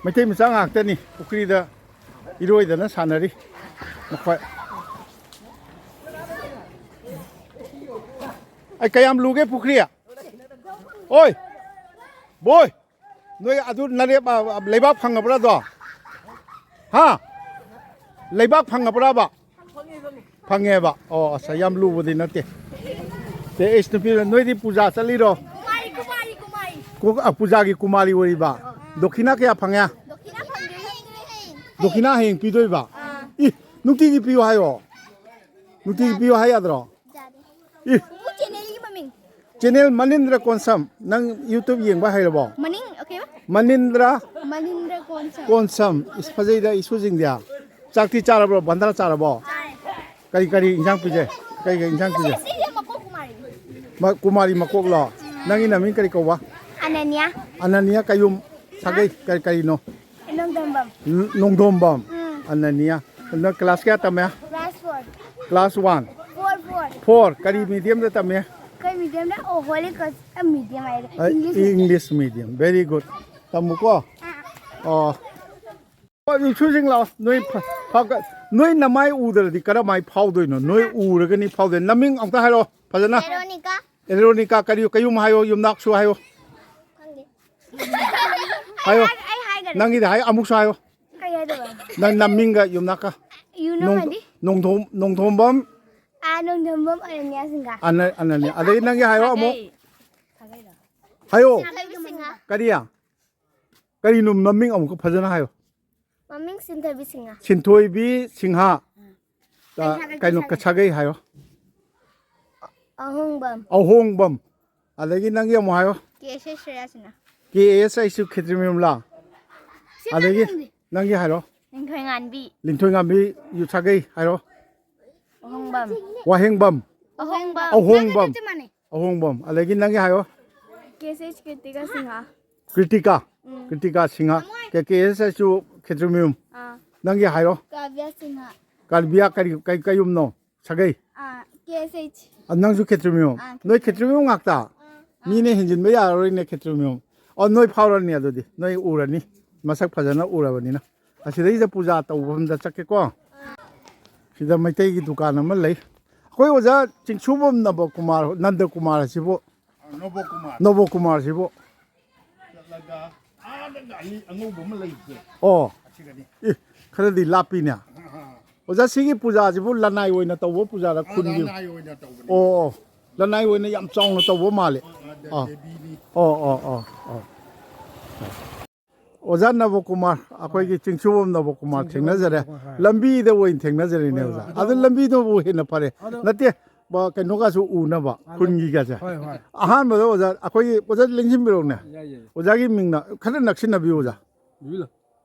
ꯃꯩꯇꯩ ꯃꯆꯥ ꯉꯥꯛꯇꯅꯤ ꯄꯨꯈ꯭ꯔꯤꯗ ꯏꯔꯣꯏꯗꯅ ꯁꯥꯟꯅꯔꯤ ꯃꯈꯣꯏ꯫ ꯑꯩ ꯀꯌꯥꯝ ꯂꯨꯒꯦ ꯄꯨꯈ꯭ꯔꯤ? ꯑꯣꯏ! ꯕꯣꯏ! ꯅꯣꯏ ꯑꯗꯨ ꯅꯔꯦꯞ, ꯑ, ꯑ, ꯂꯩꯕꯥꯛ ꯐꯪꯉꯕ꯭ꯔꯥ ꯑꯗꯣ? ꯍꯥ? ꯂꯩꯕꯥꯛ ꯐꯪꯉꯕ꯭ꯔꯥꯕ? ꯐꯪꯉꯦꯕ? ꯑꯣ, ꯑꯁ, ꯌꯥꯝ ꯂꯨꯕꯗꯤ ꯅꯠꯇꯦ꯫ ꯁꯦ, ꯑꯩꯁ, ꯅꯨꯄꯤ, ꯅꯣꯏꯗꯤ ꯄꯨꯖꯥ ꯆꯠꯂꯤꯔꯣ? ꯀꯨꯃꯥꯔꯤ, ꯀꯨꯃꯥꯔꯤ, ꯀꯨꯃꯥꯔꯤ꯫ ꯀꯨ-, ꯑ, ꯄꯨꯖꯥꯒꯤ ꯀꯨꯃꯥꯔꯤ ꯑꯣꯏꯔꯤꯕ? ꯗꯣꯈꯤꯅꯥ ꯀꯌꯥ ꯐꯪꯉꯦ? ꯗꯣꯈꯤꯅꯥ ꯐꯪꯗꯦ꯫ ꯗꯣꯈꯤꯅꯥ ꯍꯌꯦꯡ ꯄꯤꯗꯣꯏꯕ? ꯏ, ꯅꯨꯡꯇꯤꯒꯤ ꯄꯤꯌꯨ ꯍꯥꯏꯌꯣ꯫ ꯅꯨꯡꯇꯤꯒꯤ ꯄꯤꯌꯨ ꯍꯥꯏ ꯌꯥꯗ꯭ꯔꯣ? ꯌꯥꯗꯦ꯫ ꯏ, ꯄꯨꯄꯨ ꯆꯦꯅꯦꯜꯒꯤ ꯃꯃꯤꯡ꯫ ꯆꯦꯅꯦꯜ ꯃꯅꯤꯟꯗ꯭ꯔ ꯀꯣꯟꯁꯝ꯫ ꯅꯪ YouTube ꯌꯦꯡꯕ ꯍꯩꯔꯕꯣ? ꯃꯅꯤꯡ, ꯑꯣꯀꯦ꯫ ꯃꯅꯤꯟꯗ꯭ꯔ ꯃꯅꯤꯟꯗ꯭ꯔ ꯀꯣꯟꯁꯝ꯫ ꯀꯣꯟꯁꯝ꯫ ꯏꯁ, ꯐꯖꯩꯗ ꯏꯁꯨꯁꯤꯡꯗꯤ꯫ ꯆꯥꯛꯇꯤ ꯆꯥꯔꯕ꯭ꯔꯣ? ꯕꯟꯗꯥꯔ ꯆꯥꯔꯕꯣ? ꯀꯔꯤ ꯀꯔꯤ ꯏꯟꯁꯥꯡ ꯄꯤꯖꯩ? ꯀꯔꯤ ꯀꯔꯤ ꯏꯟꯁꯥꯡ ꯄꯤꯖꯩ? ꯁꯤꯁꯦ ꯃꯀꯣꯛ ꯀꯨꯃꯥꯔꯤ꯫ ꯃ-, ꯀꯨꯃꯥꯔꯤ ꯃꯀꯣꯛꯂꯣ? ꯅꯪꯒꯤ ꯅꯃꯤꯡ ꯀꯔꯤ ꯀꯧꯕ? ꯑꯅꯅꯤꯌꯥ꯫ ꯑꯅꯅꯤꯌꯥ ꯀꯌꯨꯝ ꯁꯥꯒꯩ ꯀꯔꯤ ꯀꯔꯤꯅꯣ? ꯅꯣꯡꯗꯝꯕꯝ꯫ ꯅꯣꯡꯗꯣꯝꯕꯝ꯫ ꯎꯝ꯫ ꯑꯅꯅꯤꯌꯥ꯫ ꯅꯪ ꯀ꯭ꯂꯥꯁ ꯀꯌꯥ ꯇꯝꯃꯦ? Class four. Class one. Four, four. Four. ꯀꯔꯤ ꯃꯤꯗꯤꯌꯝꯗ ꯇꯝꯃꯦ? ꯀꯔꯤ ꯃꯤꯗꯤꯌꯝꯗ? ꯑꯣ, ꯍꯣꯂꯤ ꯀ꯭ꯔꯣꯁ ꯃꯤꯗꯤꯌꯝ ꯍꯥꯏꯔꯦ꯫ ꯑ, English medium. English medium. Very good. ꯇꯝꯃꯨꯀꯣ꯫ ꯑꯥ꯫ ꯑꯣ꯫ ꯑꯣ, ꯏꯁꯨꯁꯤꯡ ꯂꯥꯛꯑꯣ꯫ ꯅꯣꯏ ꯐ-, ꯐ-, ꯅꯣꯏ ꯅꯃꯥꯏ ꯎꯗ꯭ꯔꯗꯤ ꯀꯔꯝꯍꯥꯏ ꯐꯥꯎꯗꯣꯏꯅꯣ? ꯅꯣꯏ ꯎꯔꯒꯅꯤ ꯐꯥꯎꯗꯣꯏꯅꯣ꯫ ꯅꯃꯤꯡ ꯑꯝꯇ ꯍꯥꯏꯔꯛꯑꯣ ꯐꯖꯅ꯫ ꯚꯦꯔꯣꯅꯤꯀꯥ꯫ ꯚꯦꯔꯣꯅꯤꯀꯥ ꯀꯔꯤ, ꯀꯌꯨꯝ ꯍꯥꯏꯌꯣ, ꯌꯨꯝꯅꯥꯛꯁꯨ ꯍꯥꯏꯌꯣ꯫ ꯈꯪꯗꯦ꯫ ꯍꯥꯏꯌꯣ꯫ ꯑꯩ, ꯑꯩ ꯍꯥꯏꯈꯔꯦ꯫ ꯅꯪꯒꯤꯗꯤ ꯍꯥꯏ, ꯑꯃꯨꯛꯁꯨ ꯍꯥꯏꯌꯣ꯫ ꯀꯩ ꯍꯥꯏꯗꯣꯏꯕ? ꯅꯪ ꯅꯃꯤꯡꯒ ꯌꯨꯝꯅꯥꯛꯀ꯫ ꯌꯨꯅꯝ ꯅꯣꯡ-, ꯍꯥꯏꯗꯤ? ꯅꯣꯡꯊꯣꯝ-, ꯅꯣꯡꯊꯣꯝꯕꯝ꯫ ꯑꯥ, ꯅꯣꯡꯊꯣꯝꯕꯝ ꯑꯅꯅ꯭ꯌꯥ ꯁꯤꯡꯍ꯫ ꯑꯅ-, ꯑꯅꯅ꯭ꯌꯥ꯫ ꯑꯗꯩ ꯅꯪꯒꯤ ꯍꯥꯏꯌꯣ ꯑꯃꯨꯛ꯫ ꯁꯥꯒꯩ꯫ ꯍꯥꯏꯌꯣ꯫ ꯁꯥꯒꯩ ꯁꯤꯡꯍ꯫ ꯀꯔꯤ? ꯀꯔꯤꯅꯣ ꯃꯃꯤꯡ ꯑꯃꯨꯛꯀ ꯐꯖꯅ ꯍꯥꯏꯌꯣ꯫ ꯃꯃꯤꯡ ꯁꯤꯟꯊꯣꯏꯕꯤ ꯁꯤꯡꯍ꯫ ꯁꯤꯟꯊꯣꯏꯕꯤ ꯁꯤꯡꯍ꯫ ꯎꯝ꯫ ꯑ, ꯁꯥꯒꯩ, ꯀꯩꯅꯣ, ꯁꯥꯒꯩ꯫ ꯁꯥꯒꯩ ꯍꯥꯏꯌꯣ꯫ ꯑꯍꯣꯡꯕꯝ꯫ ꯑꯍꯣꯡꯕꯝ꯫ ꯑꯗꯒꯤ ꯅꯪꯒꯤ ꯑꯃꯨꯛ ꯍꯥꯏꯌꯣ꯫ ꯀꯦ ꯑꯦꯁ ꯑꯩꯆ ꯁꯨꯔꯦꯁꯅ꯫ ꯀꯦ ꯑꯦꯁ ꯑꯩꯆ ꯁꯨ ꯈꯦꯇ꯭ꯔꯤꯃꯌꯨꯝꯂꯥ? ꯁꯤ ꯑꯗꯒꯤ ꯅꯪꯒꯤ꯫ ꯅꯪꯒꯤ ꯍꯥꯏꯔꯣ꯫ ꯂꯤꯟꯊꯣꯏꯉꯥꯟꯕꯤ꯫ ꯂꯤꯟꯊꯣꯏꯉꯥꯟꯕꯤ ꯌꯨ ꯁꯥꯒꯩ ꯍꯥꯏꯔꯣ꯫ ꯋꯥꯍꯦꯡꯕꯝ꯫ ꯋꯥꯍꯦꯡꯕꯝ꯫ ꯑꯍꯣꯡꯕꯝ꯫ ꯑꯍꯣꯡꯕꯝ꯫ ꯅꯪꯒ ꯆꯞ ꯃꯥꯟꯅꯩ꯫ ꯑꯍꯣꯡꯕꯝ꯫ ꯑꯗꯒꯤ ꯅꯪꯒꯤ ꯍꯥꯏꯌꯣ꯫ ꯀꯦ ꯑꯦꯁ ꯑꯩꯆ ꯀ꯭ꯔꯤꯇꯤꯀꯥ ꯁꯤꯡꯍ꯫ ꯀ꯭ꯔꯤꯇꯤꯀꯥ꯫ ꯎꯝ꯫ ꯀ꯭ꯔꯤꯇꯤꯀꯥ ꯁꯤꯡꯍ꯫ ꯀꯦ ꯀꯦ ꯑꯦꯁ ꯑꯩꯆ ꯁꯨ ꯈꯦꯇ꯭ꯔꯤꯃꯌꯨꯝ꯫ ꯑꯥ꯫ ꯅꯪꯒꯤ ꯍꯥꯏꯔꯣ꯫ ꯀꯥꯕ꯭ꯌꯥ ꯁꯤꯡꯍ꯫ ꯀꯥꯕ꯭ꯌꯥ ꯀꯔꯤ, ꯀꯩ, ꯀꯩꯌꯨꯝꯅꯣ? ꯁꯥꯒꯩ? ꯑꯥ, ꯀꯦ ꯑꯦꯁ ꯑꯩꯆ꯫ ꯑ, ꯅꯪꯁꯨ ꯈꯦꯇ꯭ꯔꯤꯃꯌꯨꯝ? ꯑꯥ, ꯅꯣꯏ ꯈꯦꯇ꯭ꯔꯤꯃꯌꯨꯝ꯫ ꯈꯦꯇ꯭ꯔꯤꯃꯌꯨꯝ ꯉꯥꯛꯇ? ꯑꯥ꯫ ꯃꯤꯅ ꯍꯦꯟꯖꯤꯟꯕ ꯌꯥꯔꯔꯣꯏꯅꯦ ꯈꯦꯇ꯭ꯔꯤꯃꯌꯨꯝ꯫ ꯑꯣ, ꯅꯣꯏ ꯐꯥꯎꯔꯅꯤ ꯑꯗꯨꯗꯤ꯫ ꯅꯣꯏ ꯎꯔꯅꯤ꯫ ꯃꯁꯛ ꯐꯖꯅ ꯎꯔꯕꯅꯤꯅ꯫ ꯑꯁꯤꯗꯩꯗ ꯄꯨꯖꯥ ꯇꯧꯕ ꯃꯐꯝꯗ ꯆꯠꯀꯦꯀꯣ꯫ ꯁꯤꯗ ꯃꯩꯇꯩꯒꯤ ꯗꯨꯀꯥꯟ ꯑꯃ ꯂꯩ꯫ ꯑꯩꯈꯣꯏ ꯑꯣꯖꯥ ꯆꯤꯡꯁꯨꯕꯝ ꯅꯕꯀꯨꯃꯥꯔ, ꯅꯟꯗꯀꯨꯃꯥꯔ ꯑꯁꯤꯕꯨ ꯅꯣꯕꯣꯀꯨꯃꯥꯔ꯫ ꯅꯣꯕꯣꯀꯨꯃꯥꯔꯁꯤꯕꯨ꯫ ꯆꯠꯂꯒ ꯑꯥꯗ ꯒꯥꯔꯤ ꯑꯉꯧꯕ ꯑꯃ ꯂꯩꯕꯁꯦ꯫ ꯑꯣ꯫ ꯑꯁꯤꯒꯅꯤ꯫ ꯑꯦ, ꯈꯔꯗꯤ ꯂꯥꯞꯄꯤꯅꯦ꯫ ꯑꯥ, ꯑꯥ꯫ ꯑꯣꯖꯥ, ꯁꯤꯒꯤ ꯄꯨꯖꯥꯁꯤꯕꯨ ꯂꯅꯥꯏ ꯑꯣꯏꯅ ꯇꯧꯕ ꯄꯨꯖꯥꯔ ꯑꯥ, ꯈꯨꯟꯒꯤ? ꯂꯅꯥꯏ ꯑꯣꯏꯅ ꯇꯧꯕꯅꯤ꯫ ꯑꯣ, ꯑꯣ꯫ ꯂꯅꯥꯏ ꯑꯣꯏꯅ ꯌꯥꯝ ꯆꯥꯎꯅ ꯇꯧꯕ ꯃꯥꯜꯂꯦ꯫ ꯑꯥ, ꯑꯥ, ꯑꯥ꯫ ꯗꯦꯕꯤꯅꯤ꯫ ꯑꯣ, ꯑꯣ, ꯑꯣ, ꯑꯣ꯫ ꯑꯣꯖꯥ ꯅꯕꯀꯨꯃꯥꯔ, ꯑꯩꯈꯣꯏꯒꯤ ꯍꯣꯏ꯫ ꯆꯤꯡꯁꯨꯕꯝ ꯅꯕꯀꯨꯃꯥꯔ ꯆꯤꯡꯁꯨꯕꯝ ꯊꯦꯡꯅꯖꯔꯦ꯫ ꯅꯕꯀꯨꯃꯥꯔ, ꯍꯣꯏ꯫ ꯂꯝꯕꯤꯗ ꯑꯣꯏꯅ ꯊꯦꯡꯅꯖꯔꯦꯅꯦ, ꯍꯣꯏ, ꯍꯣꯏ꯫ ꯑꯣꯖꯥ꯫ ꯑꯗꯣ ꯑꯗꯨ ꯂꯝꯕꯤꯗꯨꯕꯨ ꯍꯦꯟꯅ ꯐꯔꯦ꯫ ꯑꯗꯣ ꯅꯠꯇꯦ, ꯕ-, ꯀꯩꯅꯣꯒꯁꯨ ꯎꯅꯕ, ꯑꯗꯣ ꯈꯨꯟꯒꯤꯒꯁꯦ꯫ ꯍꯣꯏ, ꯍꯣꯏ꯫ ꯑꯍꯥꯟꯕꯗ ꯑꯣꯖꯥ, ꯑꯩꯈꯣꯏꯒꯤ ꯑꯣꯖꯥ ꯂꯦꯡꯁꯤꯟꯕꯤꯔꯛꯎꯅꯦ꯫ ꯌꯥꯏ, ꯌꯥꯏ꯫ ꯑꯣꯖꯥꯒꯤ ꯃꯤꯡꯅ ꯈꯔ ꯅꯛꯁꯤꯟꯅꯕꯤꯌꯨ, ꯑꯣꯖꯥ꯫ ꯕꯤꯕꯤꯂꯣ꯫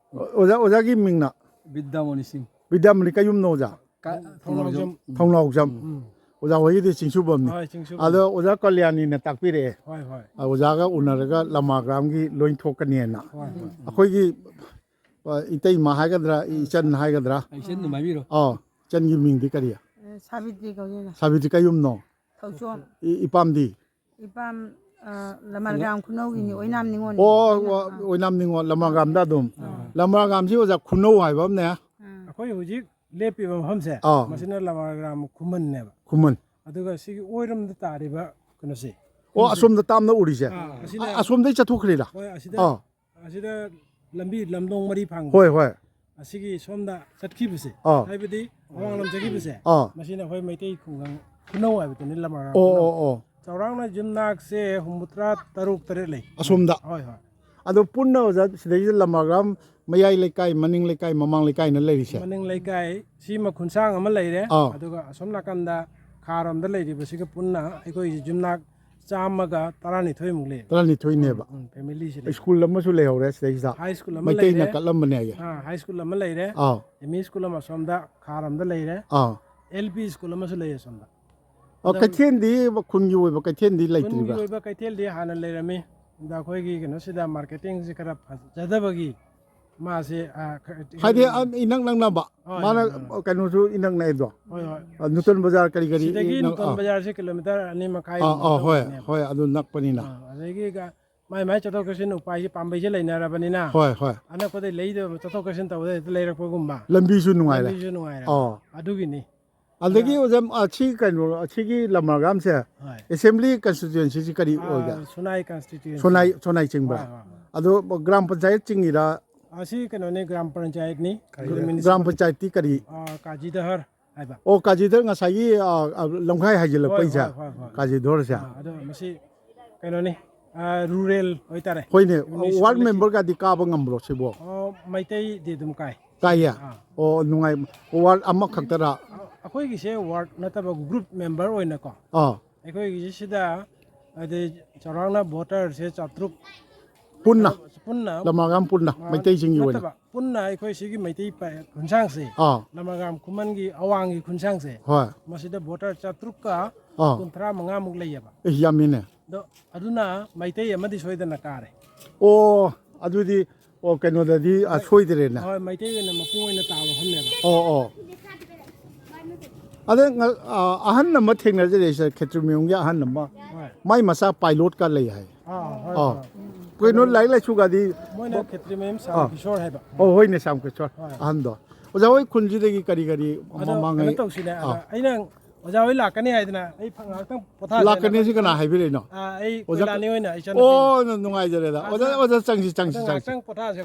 ꯑꯣꯖꯥ, ꯑꯣꯖꯥꯒꯤ ꯃꯤꯡꯅ? ꯕꯤꯗ꯭ꯌꯥꯃꯣꯅꯤ ꯁꯤꯡ꯫ ꯕꯤꯗ꯭ꯌꯥꯃꯣꯅꯤ ꯀꯌꯨꯝꯅꯣ, ꯑꯣꯖꯥ? ꯀ-, ꯊꯧꯅꯥꯎꯖꯝ꯫ ꯊꯧꯅꯥꯎꯖꯝ꯫ ꯎꯝ꯫ ꯑꯣꯖꯥ ꯍꯣꯏꯒꯤꯗꯤ ꯆꯤꯡꯁꯨꯕꯝꯅꯤ꯫ ꯍꯣꯏ, ꯆꯤꯡꯁꯨꯕꯝ꯫ ꯑꯗꯣ ꯑꯣꯖꯥ ꯀꯜꯌꯥꯅꯤꯅ ꯇꯥꯛꯄꯤꯔꯛꯑꯦ꯫ ꯍꯣꯏ, ꯍꯣꯏ꯫ ꯑ, ꯑꯣꯖꯥꯒ ꯎꯅꯔꯒ ꯂꯃꯥꯒ꯭ꯔꯥꯝꯒꯤ ꯂꯣꯏ ꯊꯣꯛꯀꯅꯤꯅ꯫ ꯍꯣꯏ, ꯍꯣꯏ꯫ ꯑꯩꯈꯣꯏꯒꯤ, ꯑ, ꯏꯇꯩꯃ ꯍꯥꯏꯒꯗ꯭ꯔꯥ, ꯏꯆꯟ ꯍꯥꯏꯒꯗ꯭ꯔꯥ? ꯏꯆꯟ ꯑꯗꯨꯝ ꯍꯥꯏꯕꯤꯔꯣ꯫ ꯑꯥ, ꯏꯆꯟꯒꯤ ꯃꯤꯡꯗꯤ ꯀꯔꯤ? ꯑꯦ, ꯁꯥꯕꯤꯇ꯭ꯔꯤ ꯀꯧꯗꯣꯏꯅꯦ꯫ ꯁꯥꯕꯤꯇ꯭ꯔꯤ ꯀꯌꯨꯝꯅꯣ? ꯊꯧꯆꯣꯝ꯫ ꯏ-, ꯏꯄꯥꯝꯗꯤ? ꯏꯄꯥꯝ, ꯑ, ꯂꯃꯥꯒ꯭ꯔꯥꯝ ꯈꯨꯅꯧꯒꯤꯅꯤ, ꯑꯣꯏꯅꯥꯝ ꯅꯤꯉꯣꯜꯅꯤ꯫ ꯑꯣ, ꯑꯣꯏꯅꯥꯝ, ꯑꯣ, ꯑꯥ꯫ ꯑꯣꯏꯅꯥꯝ ꯅꯤꯉꯣꯜ, ꯂꯃꯥꯒ꯭ꯔꯥꯝꯗ ꯑꯗꯨꯝ꯫ ꯑꯥ꯫ ꯂꯃꯥꯒ꯭ꯔꯥꯝꯁꯤ ꯑꯣꯖꯥ ꯈꯨꯅꯧ ꯍꯥꯏꯕ ꯑꯃꯅꯦ꯫ ꯑꯥ꯫ ꯑꯩꯈꯣꯏ ꯍꯧꯖꯤꯛ ꯂꯦꯞꯄꯤꯕ ꯃꯐꯝꯁꯦ, ꯑꯥ꯫ ꯃꯁꯤꯅ ꯂꯃꯥꯒ꯭ꯔꯥꯝ ꯈꯨꯃꯟꯅꯦꯕ꯫ ꯈꯨꯃꯟ꯫ ꯑꯗꯨꯒ ꯁꯤꯒꯤ ꯑꯣꯏꯔꯣꯝꯗ ꯇꯥꯔꯤꯕ ꯀꯩꯅꯣꯁꯦ꯫ ꯑꯣ, ꯑꯁꯣꯝꯗ ꯇꯥꯝꯅ ꯎꯔꯤꯁꯦ? ꯑꯥ, ꯑꯁꯤꯅ ꯑ-, ꯑꯁꯣꯝꯗꯩ ꯆꯠꯊꯣꯛꯈ꯭ꯔꯤꯔꯥ? ꯍꯣꯏ, ꯑꯁꯤꯗ, ꯑꯥ꯫ ꯑꯁꯤꯗ ꯂꯝꯕꯤ ꯂꯝꯂꯣꯡ ꯃꯔꯤ ꯐꯥꯡꯕꯁꯦ꯫ ꯍꯣꯏ, ꯍꯣꯏ꯫ ꯑꯁꯤꯒꯤ ꯁꯣꯝꯗ ꯆꯠꯈꯤꯕꯁꯦ, ꯑꯥ꯫ ꯍꯥꯏꯕꯗꯤ ꯑꯋꯥꯡꯂꯣꯝ ꯆꯠꯈꯤꯕꯁꯦ, ꯑꯥ꯫ ꯃꯁꯤꯅ ꯑꯩꯈꯣꯏ ꯃꯩꯇꯩ ꯈꯨꯡꯒꯪ ꯈꯨꯅꯧ ꯍꯥꯏꯕꯗꯨꯅꯤ, ꯂꯃꯥꯒ꯭ꯔꯥꯝ ꯑꯣ, ꯈꯨꯅꯧ꯫ ꯑꯣ, ꯑꯣ꯫ ꯆꯥꯎꯔꯥꯛꯅ ꯌꯨꯝꯅꯥꯛꯁꯦ ꯍꯨꯝꯐꯨꯇꯔꯥ ꯇꯔꯨꯛ ꯇꯔꯦꯠ ꯂꯩ꯫ ꯑꯁꯣꯝꯗ? ꯍꯣꯏ, ꯍꯣꯏ꯫ ꯑꯗꯣ ꯄꯨꯟꯅ ꯑꯣꯖꯥ ꯁꯤꯗꯩꯁꯤꯗ ꯂꯃꯥꯒ꯭ꯔꯥꯝ ꯃꯌꯥꯏ ꯂꯩꯀꯥꯏ, ꯃꯅꯤꯡ ꯂꯩꯀꯥꯏ, ꯃꯃꯥꯡ ꯂꯩꯀꯥꯏꯅ ꯂꯩꯔꯤꯁꯦ? ꯃꯅꯤꯡ ꯂꯩꯀꯥꯏ, ꯁꯤꯃ ꯈꯨꯟꯁꯥꯡ ꯑꯃ ꯂꯩꯔꯦ, ꯑꯥ꯫ ꯑꯗꯨꯒ ꯑꯁꯣꯝ ꯅꯥꯀꯟꯗ ꯈꯥꯔꯣꯝꯗ ꯂꯩꯔꯤꯕꯁꯤꯒ ꯄꯨꯟꯅ ꯑꯩꯈꯣꯏꯒꯤ ꯌꯨꯝꯅꯥꯛ ꯆꯥꯝꯃꯒ ꯇꯔꯥꯅꯤꯊꯣꯏꯃꯨꯛ ꯂꯩ꯫ ꯇꯔꯥꯅꯤꯊꯣꯏꯅꯦꯕ? ꯎꯝ, ꯎꯝ, family ꯁꯤ ꯂꯩ꯫ ꯁ꯭ꯀꯨꯜ ꯑꯃꯁꯨ ꯂꯩꯍꯧꯔꯦ ꯁꯤꯗꯩꯁꯤꯗ? ꯍꯥꯏ ꯁ꯭ꯀꯨꯜ ꯑꯃ ꯃꯩꯇꯩꯅ ꯂꯩꯔꯦ꯫ ꯀꯠꯂꯝꯕꯅꯦ ꯍꯥꯏꯌꯦ꯫ ꯑꯥ, ꯍꯥꯏ ꯁ꯭ꯀꯨꯜ ꯑꯃ ꯂꯩꯔꯦ꯫ ꯑꯥ꯫ ꯑꯦꯝ ꯏ ꯁ꯭ꯀꯨꯜ ꯑꯃ ꯑꯁꯣꯝꯗ ꯈꯥꯔꯣꯝꯗ ꯂꯩꯔꯦ꯫ ꯑꯥ꯫ ꯑꯦꯜ ꯄꯤ ꯁ꯭ꯀꯨꯜ ꯑꯃꯁꯨ ꯂꯩ ꯑꯁꯣꯝꯗ꯫ ꯑꯣ, ꯑꯗꯨꯝ ꯀꯩꯊꯦꯜꯗꯤ, ꯈꯨꯟꯒꯤ ꯑꯣꯏꯕ ꯀꯩꯊꯦꯜꯗꯤ ꯈꯨꯟꯒꯤ ꯂꯩꯇ꯭ꯔꯤꯕ꯭ꯔꯥ? ꯑꯣꯏꯕ ꯀꯩꯊꯦꯜꯗꯤ ꯍꯥꯟꯅ ꯂꯩꯔꯝꯃꯤ꯫ ꯑꯗ ꯑꯩꯈꯣꯏꯒꯤ ꯀꯩꯅꯣꯁꯤꯗ marketing ꯁꯤ ꯈꯔ ꯐꯖꯗꯕꯒꯤ ꯃꯥꯁꯦ, ꯑ, ꯈ-, ꯍꯥꯏꯗꯤ, ꯑ, ꯏꯅꯛ ꯅꯛꯅꯕ꯫ ꯍꯣꯏ, ꯃꯥꯅ, ꯍꯣꯏ, ꯍꯣꯏ꯫ ꯀꯩꯅꯣꯁꯨ ꯏꯅꯛ ꯅꯛꯑꯦꯗꯣ꯫ ꯍꯣꯏ, ꯍꯣꯏ꯫ ꯑ, ꯅ꯭ꯌꯨꯇꯟ ꯕꯖꯥꯔ ꯀꯔꯤ ꯀꯔꯤ ꯁꯤꯗꯒꯤ ꯏꯅꯛ-, ꯅ꯭ꯌꯨꯇꯟ ꯑꯥ꯫ ꯕꯖꯥꯔꯁꯦ kilometre ꯑꯅꯤ ꯃꯈꯥꯏ ꯑꯥ, ꯑꯥ, ꯍꯣꯏ, ꯂꯧꯕꯅꯦꯕ꯫ ꯍꯣꯏ, ꯑꯗꯨ ꯅꯛꯄꯅꯤꯅ꯫ ꯑꯥ, ꯑꯗꯒꯤ ꯒ-, ꯃꯥꯏ ꯃꯥꯏ ꯆꯠꯊꯣꯛ ꯆꯠꯁꯤꯟ ꯎꯄꯥꯏꯁꯦ ꯄꯥꯝꯕꯩꯁꯦ ꯂꯩꯅꯔꯕꯅꯤꯅ꯫ ꯍꯣꯏ, ꯍꯣꯏ꯫ ꯑꯅꯛꯄꯗꯩ ꯂꯩꯗꯕ ꯆꯠꯊꯣꯛ ꯆꯠꯁꯤꯟ ꯇꯧꯕꯗ ꯍꯦꯛꯇ ꯂꯩꯔꯛꯄꯒꯨꯝꯕ꯫ ꯂꯝꯕꯤꯁꯨ ꯅꯨꯡꯉꯥꯏꯔꯦ꯫ ꯂꯝꯕꯤꯁꯨ ꯅꯨꯡꯉꯥꯏꯔꯦ꯫ ꯑꯣ꯫ ꯑꯗꯨꯒꯤꯅꯤ꯫ ꯑꯗꯒꯤ ꯑꯗ ꯑꯣꯖꯥ, ꯑ, ꯁꯤ ꯀꯩꯅꯣ, ꯑꯁꯤꯒꯤ ꯂꯃꯥꯒ꯭ꯔꯥꯝꯁꯦ ꯍꯣꯏ꯫ Assembly constituency ꯁꯤ ꯀꯔꯤ ꯑꯥ, ꯑꯣꯏꯒꯦ? ꯁꯨꯅꯥꯏ constituency꯫ ꯁꯣꯅꯥꯏ, ꯁꯣꯅꯥꯏ ꯆꯤꯡꯕ꯭ꯔꯥ? ꯍꯣꯏ, ꯍꯣꯏ, ꯍꯣꯏ꯫ ꯑꯗꯣ ꯒ꯭ꯔꯥꯝ ꯄꯟꯆꯥꯌꯠ ꯆꯤꯡꯉꯤꯔꯥ? ꯑꯁꯤ ꯀꯩꯅꯣꯅꯤ, ꯒ꯭ꯔꯥꯝ ꯄꯟꯆꯥꯌꯠꯅꯤ꯫ ꯒ꯭ꯔꯥꯝ ꯄꯟꯆꯥꯌꯠꯇꯤ ꯀꯔꯤ? ꯑꯥ, ꯀꯥꯖꯤꯗꯍꯔ ꯍꯥꯏꯕ꯫ ꯑꯣ, ꯀꯥꯖꯤꯗꯍꯔ ꯉꯁꯥꯏꯒꯤ, ꯑꯥ, ꯑꯥ, ꯂꯝꯈꯥꯏ ꯍꯥꯏꯖꯤꯜꯂꯛꯄꯩꯁꯦ? ꯍꯣꯏ, ꯍꯣꯏ, ꯍꯣꯏ, ꯍꯣꯏ꯫ ꯀꯥꯖꯤꯗꯍꯔꯁꯦ? ꯑꯥ, ꯑꯗꯣ ꯃꯁꯤ ꯀꯩꯅꯣꯅꯤ, ꯑꯥ, rural ꯑꯣꯏꯇꯥꯔꯦ꯫ ꯍꯣꯏꯅꯦ, municipality꯫ Ward member ꯒꯗꯤ ꯀꯥꯕ ꯉꯝꯕ꯭ꯔꯣ ꯁꯤꯕꯣ? ꯑꯣ, ꯃꯩꯇꯩꯗꯤ ꯑꯗꯨꯝ ꯀꯥꯏ꯫ ꯀꯥꯏꯌꯦ? ꯑꯥ꯫ ꯑꯣ, ꯅꯨꯡꯉꯥꯏ꯫ Ward ꯑꯃꯈꯛꯇꯔꯥ? ꯑ-, ꯑꯩꯈꯣꯏꯒꯤꯁꯦ ward ꯅꯠꯇꯕ group member ꯑꯣꯏꯅꯀꯣ꯫ ꯑꯥ꯫ ꯑꯩꯈꯣꯏꯒꯤꯁꯤꯗ ꯍꯥꯏꯗꯤ ꯆꯥꯎꯔꯥꯛꯅ voter ꯁꯦ ꯆꯥꯇ꯭ꯔꯨꯛ ꯄꯨꯟꯅ? ꯄꯨꯟꯅ ꯂꯃꯥꯒꯥꯝ ꯄꯨꯟꯅ, ꯃꯩꯇꯩꯁꯤꯡꯒꯤ ꯑꯣꯏꯅ? ꯅꯠꯇꯕ, ꯄꯨꯟꯅ ꯑꯩꯈꯣꯏ ꯁꯤꯒꯤ ꯃꯩꯇꯩ ꯄ- ꯈꯨꯟꯁꯥꯡꯁꯦ, ꯑꯥ꯫ ꯂꯃꯥꯒꯥꯝ ꯈꯨꯃꯟꯒꯤ ꯑꯋꯥꯡꯒꯤ ꯈꯨꯟꯁꯥꯡꯁꯦ, ꯍꯣꯏ꯫ ꯃꯁꯤꯗ ꯚꯣꯇꯔ ꯆꯥꯇ꯭ꯔꯨꯛꯀ ꯑꯥ꯫ ꯀꯨꯟꯊ꯭ꯔꯥ ꯃꯉꯥꯃꯨꯛ ꯂꯩꯌꯦꯕ꯫ ꯑꯦ, ꯌꯥꯝꯃꯤꯅꯦ꯫ ꯑꯗꯣ ꯑꯗꯨꯅ ꯃꯩꯇꯩ ꯑꯃꯗꯤ ꯁꯣꯏꯗꯅ ꯀꯥꯔꯦ꯫ ꯑꯣ, ꯑꯗꯨꯗꯤ, ꯑꯣ, ꯀꯩꯅꯣꯗꯗꯤ, ꯑ, ꯁꯣꯏꯗ꯭ꯔꯦꯅꯦ꯫ ꯍꯣꯏ, ꯃꯩꯇꯩ ꯑꯣꯏꯅ ꯃꯄꯨꯡ ꯑꯣꯏꯅ ꯇꯥꯕ ꯃꯐꯝꯅꯦꯕ꯫ ꯑꯣ, ꯑꯣ꯫ ꯑꯗ ꯉ- ꯑ, ꯑꯍꯟ ꯑꯃ ꯊꯦꯡꯅꯖꯔꯦ, ꯁꯥꯔ, ꯈꯦꯇ꯭ꯔꯤꯃꯌꯨꯝꯒꯤ ꯑꯍꯟ ꯑꯃ꯫ ꯍꯣꯏ꯫ ꯃꯥꯏ ꯃꯆꯥ ꯄꯥꯏꯂꯣꯠꯀ ꯂꯩ ꯍꯥꯏ꯫ ꯑꯥ, ꯍꯣꯏ, ꯑꯥ꯫ ꯍꯣꯏ꯫ ꯀꯩꯅꯣ, ꯂꯥꯏꯔꯤꯛ ꯂꯥꯏꯁꯨꯒꯗꯤ? ꯃꯣꯏꯅ ꯈꯦꯇ꯭ꯔꯤꯃꯌꯨꯝ ꯑꯥ꯫ ꯁꯥꯝ ꯀꯤꯁꯣꯔ ꯍꯥꯏꯕ꯫ ꯑꯣ, ꯍꯣꯏꯅꯦ, ꯁꯥꯝ ꯀꯤꯁꯣꯔ ꯍꯣꯏ꯫ ꯑꯍꯟꯗꯣ꯫ ꯑꯣꯖꯥ ꯍꯣꯏ ꯈꯨꯟꯁꯤꯗꯒꯤ ꯀꯔꯤ ꯀꯔꯤ ꯑꯗꯣ ꯃꯃꯥꯡꯉꯩ? ꯀꯩꯅꯣ ꯇꯧꯁꯤꯅꯦ, ꯑꯗ ꯑꯥ꯫ ꯑꯩꯅ ꯑꯣꯖꯥ ꯍꯣꯏ ꯂꯥꯛꯀꯅꯤ ꯍꯥꯏꯗꯅ ꯑꯩ ꯐ- ꯉꯥꯏꯍꯥꯛꯇꯪ ꯄꯣꯊꯥꯁꯦꯅ ꯂꯥꯛꯀꯅꯤ ꯁꯤ ꯀꯅꯥ ꯍꯥꯏꯕꯤꯔꯛꯏꯅꯣ? ꯑꯥ, ꯑꯩ ꯑꯣꯖꯥ ꯀꯣꯏꯂꯥꯅꯤ ꯀ- ꯑꯣꯏꯅ ꯏꯆꯥꯅꯨꯄꯤ꯫ ꯑꯣ, ꯅꯨꯡꯉꯥꯏꯖꯔꯦꯗ꯫ ꯑꯣꯖꯥ, ꯑꯣꯖꯥ, ꯆꯪꯁꯤ, ꯆꯪꯁꯤ, ꯑꯗꯣ ꯆꯪꯁꯤ꯫ ꯉꯥꯏꯍꯥꯛꯇꯪ ꯄꯣꯊꯥꯁꯦ꯫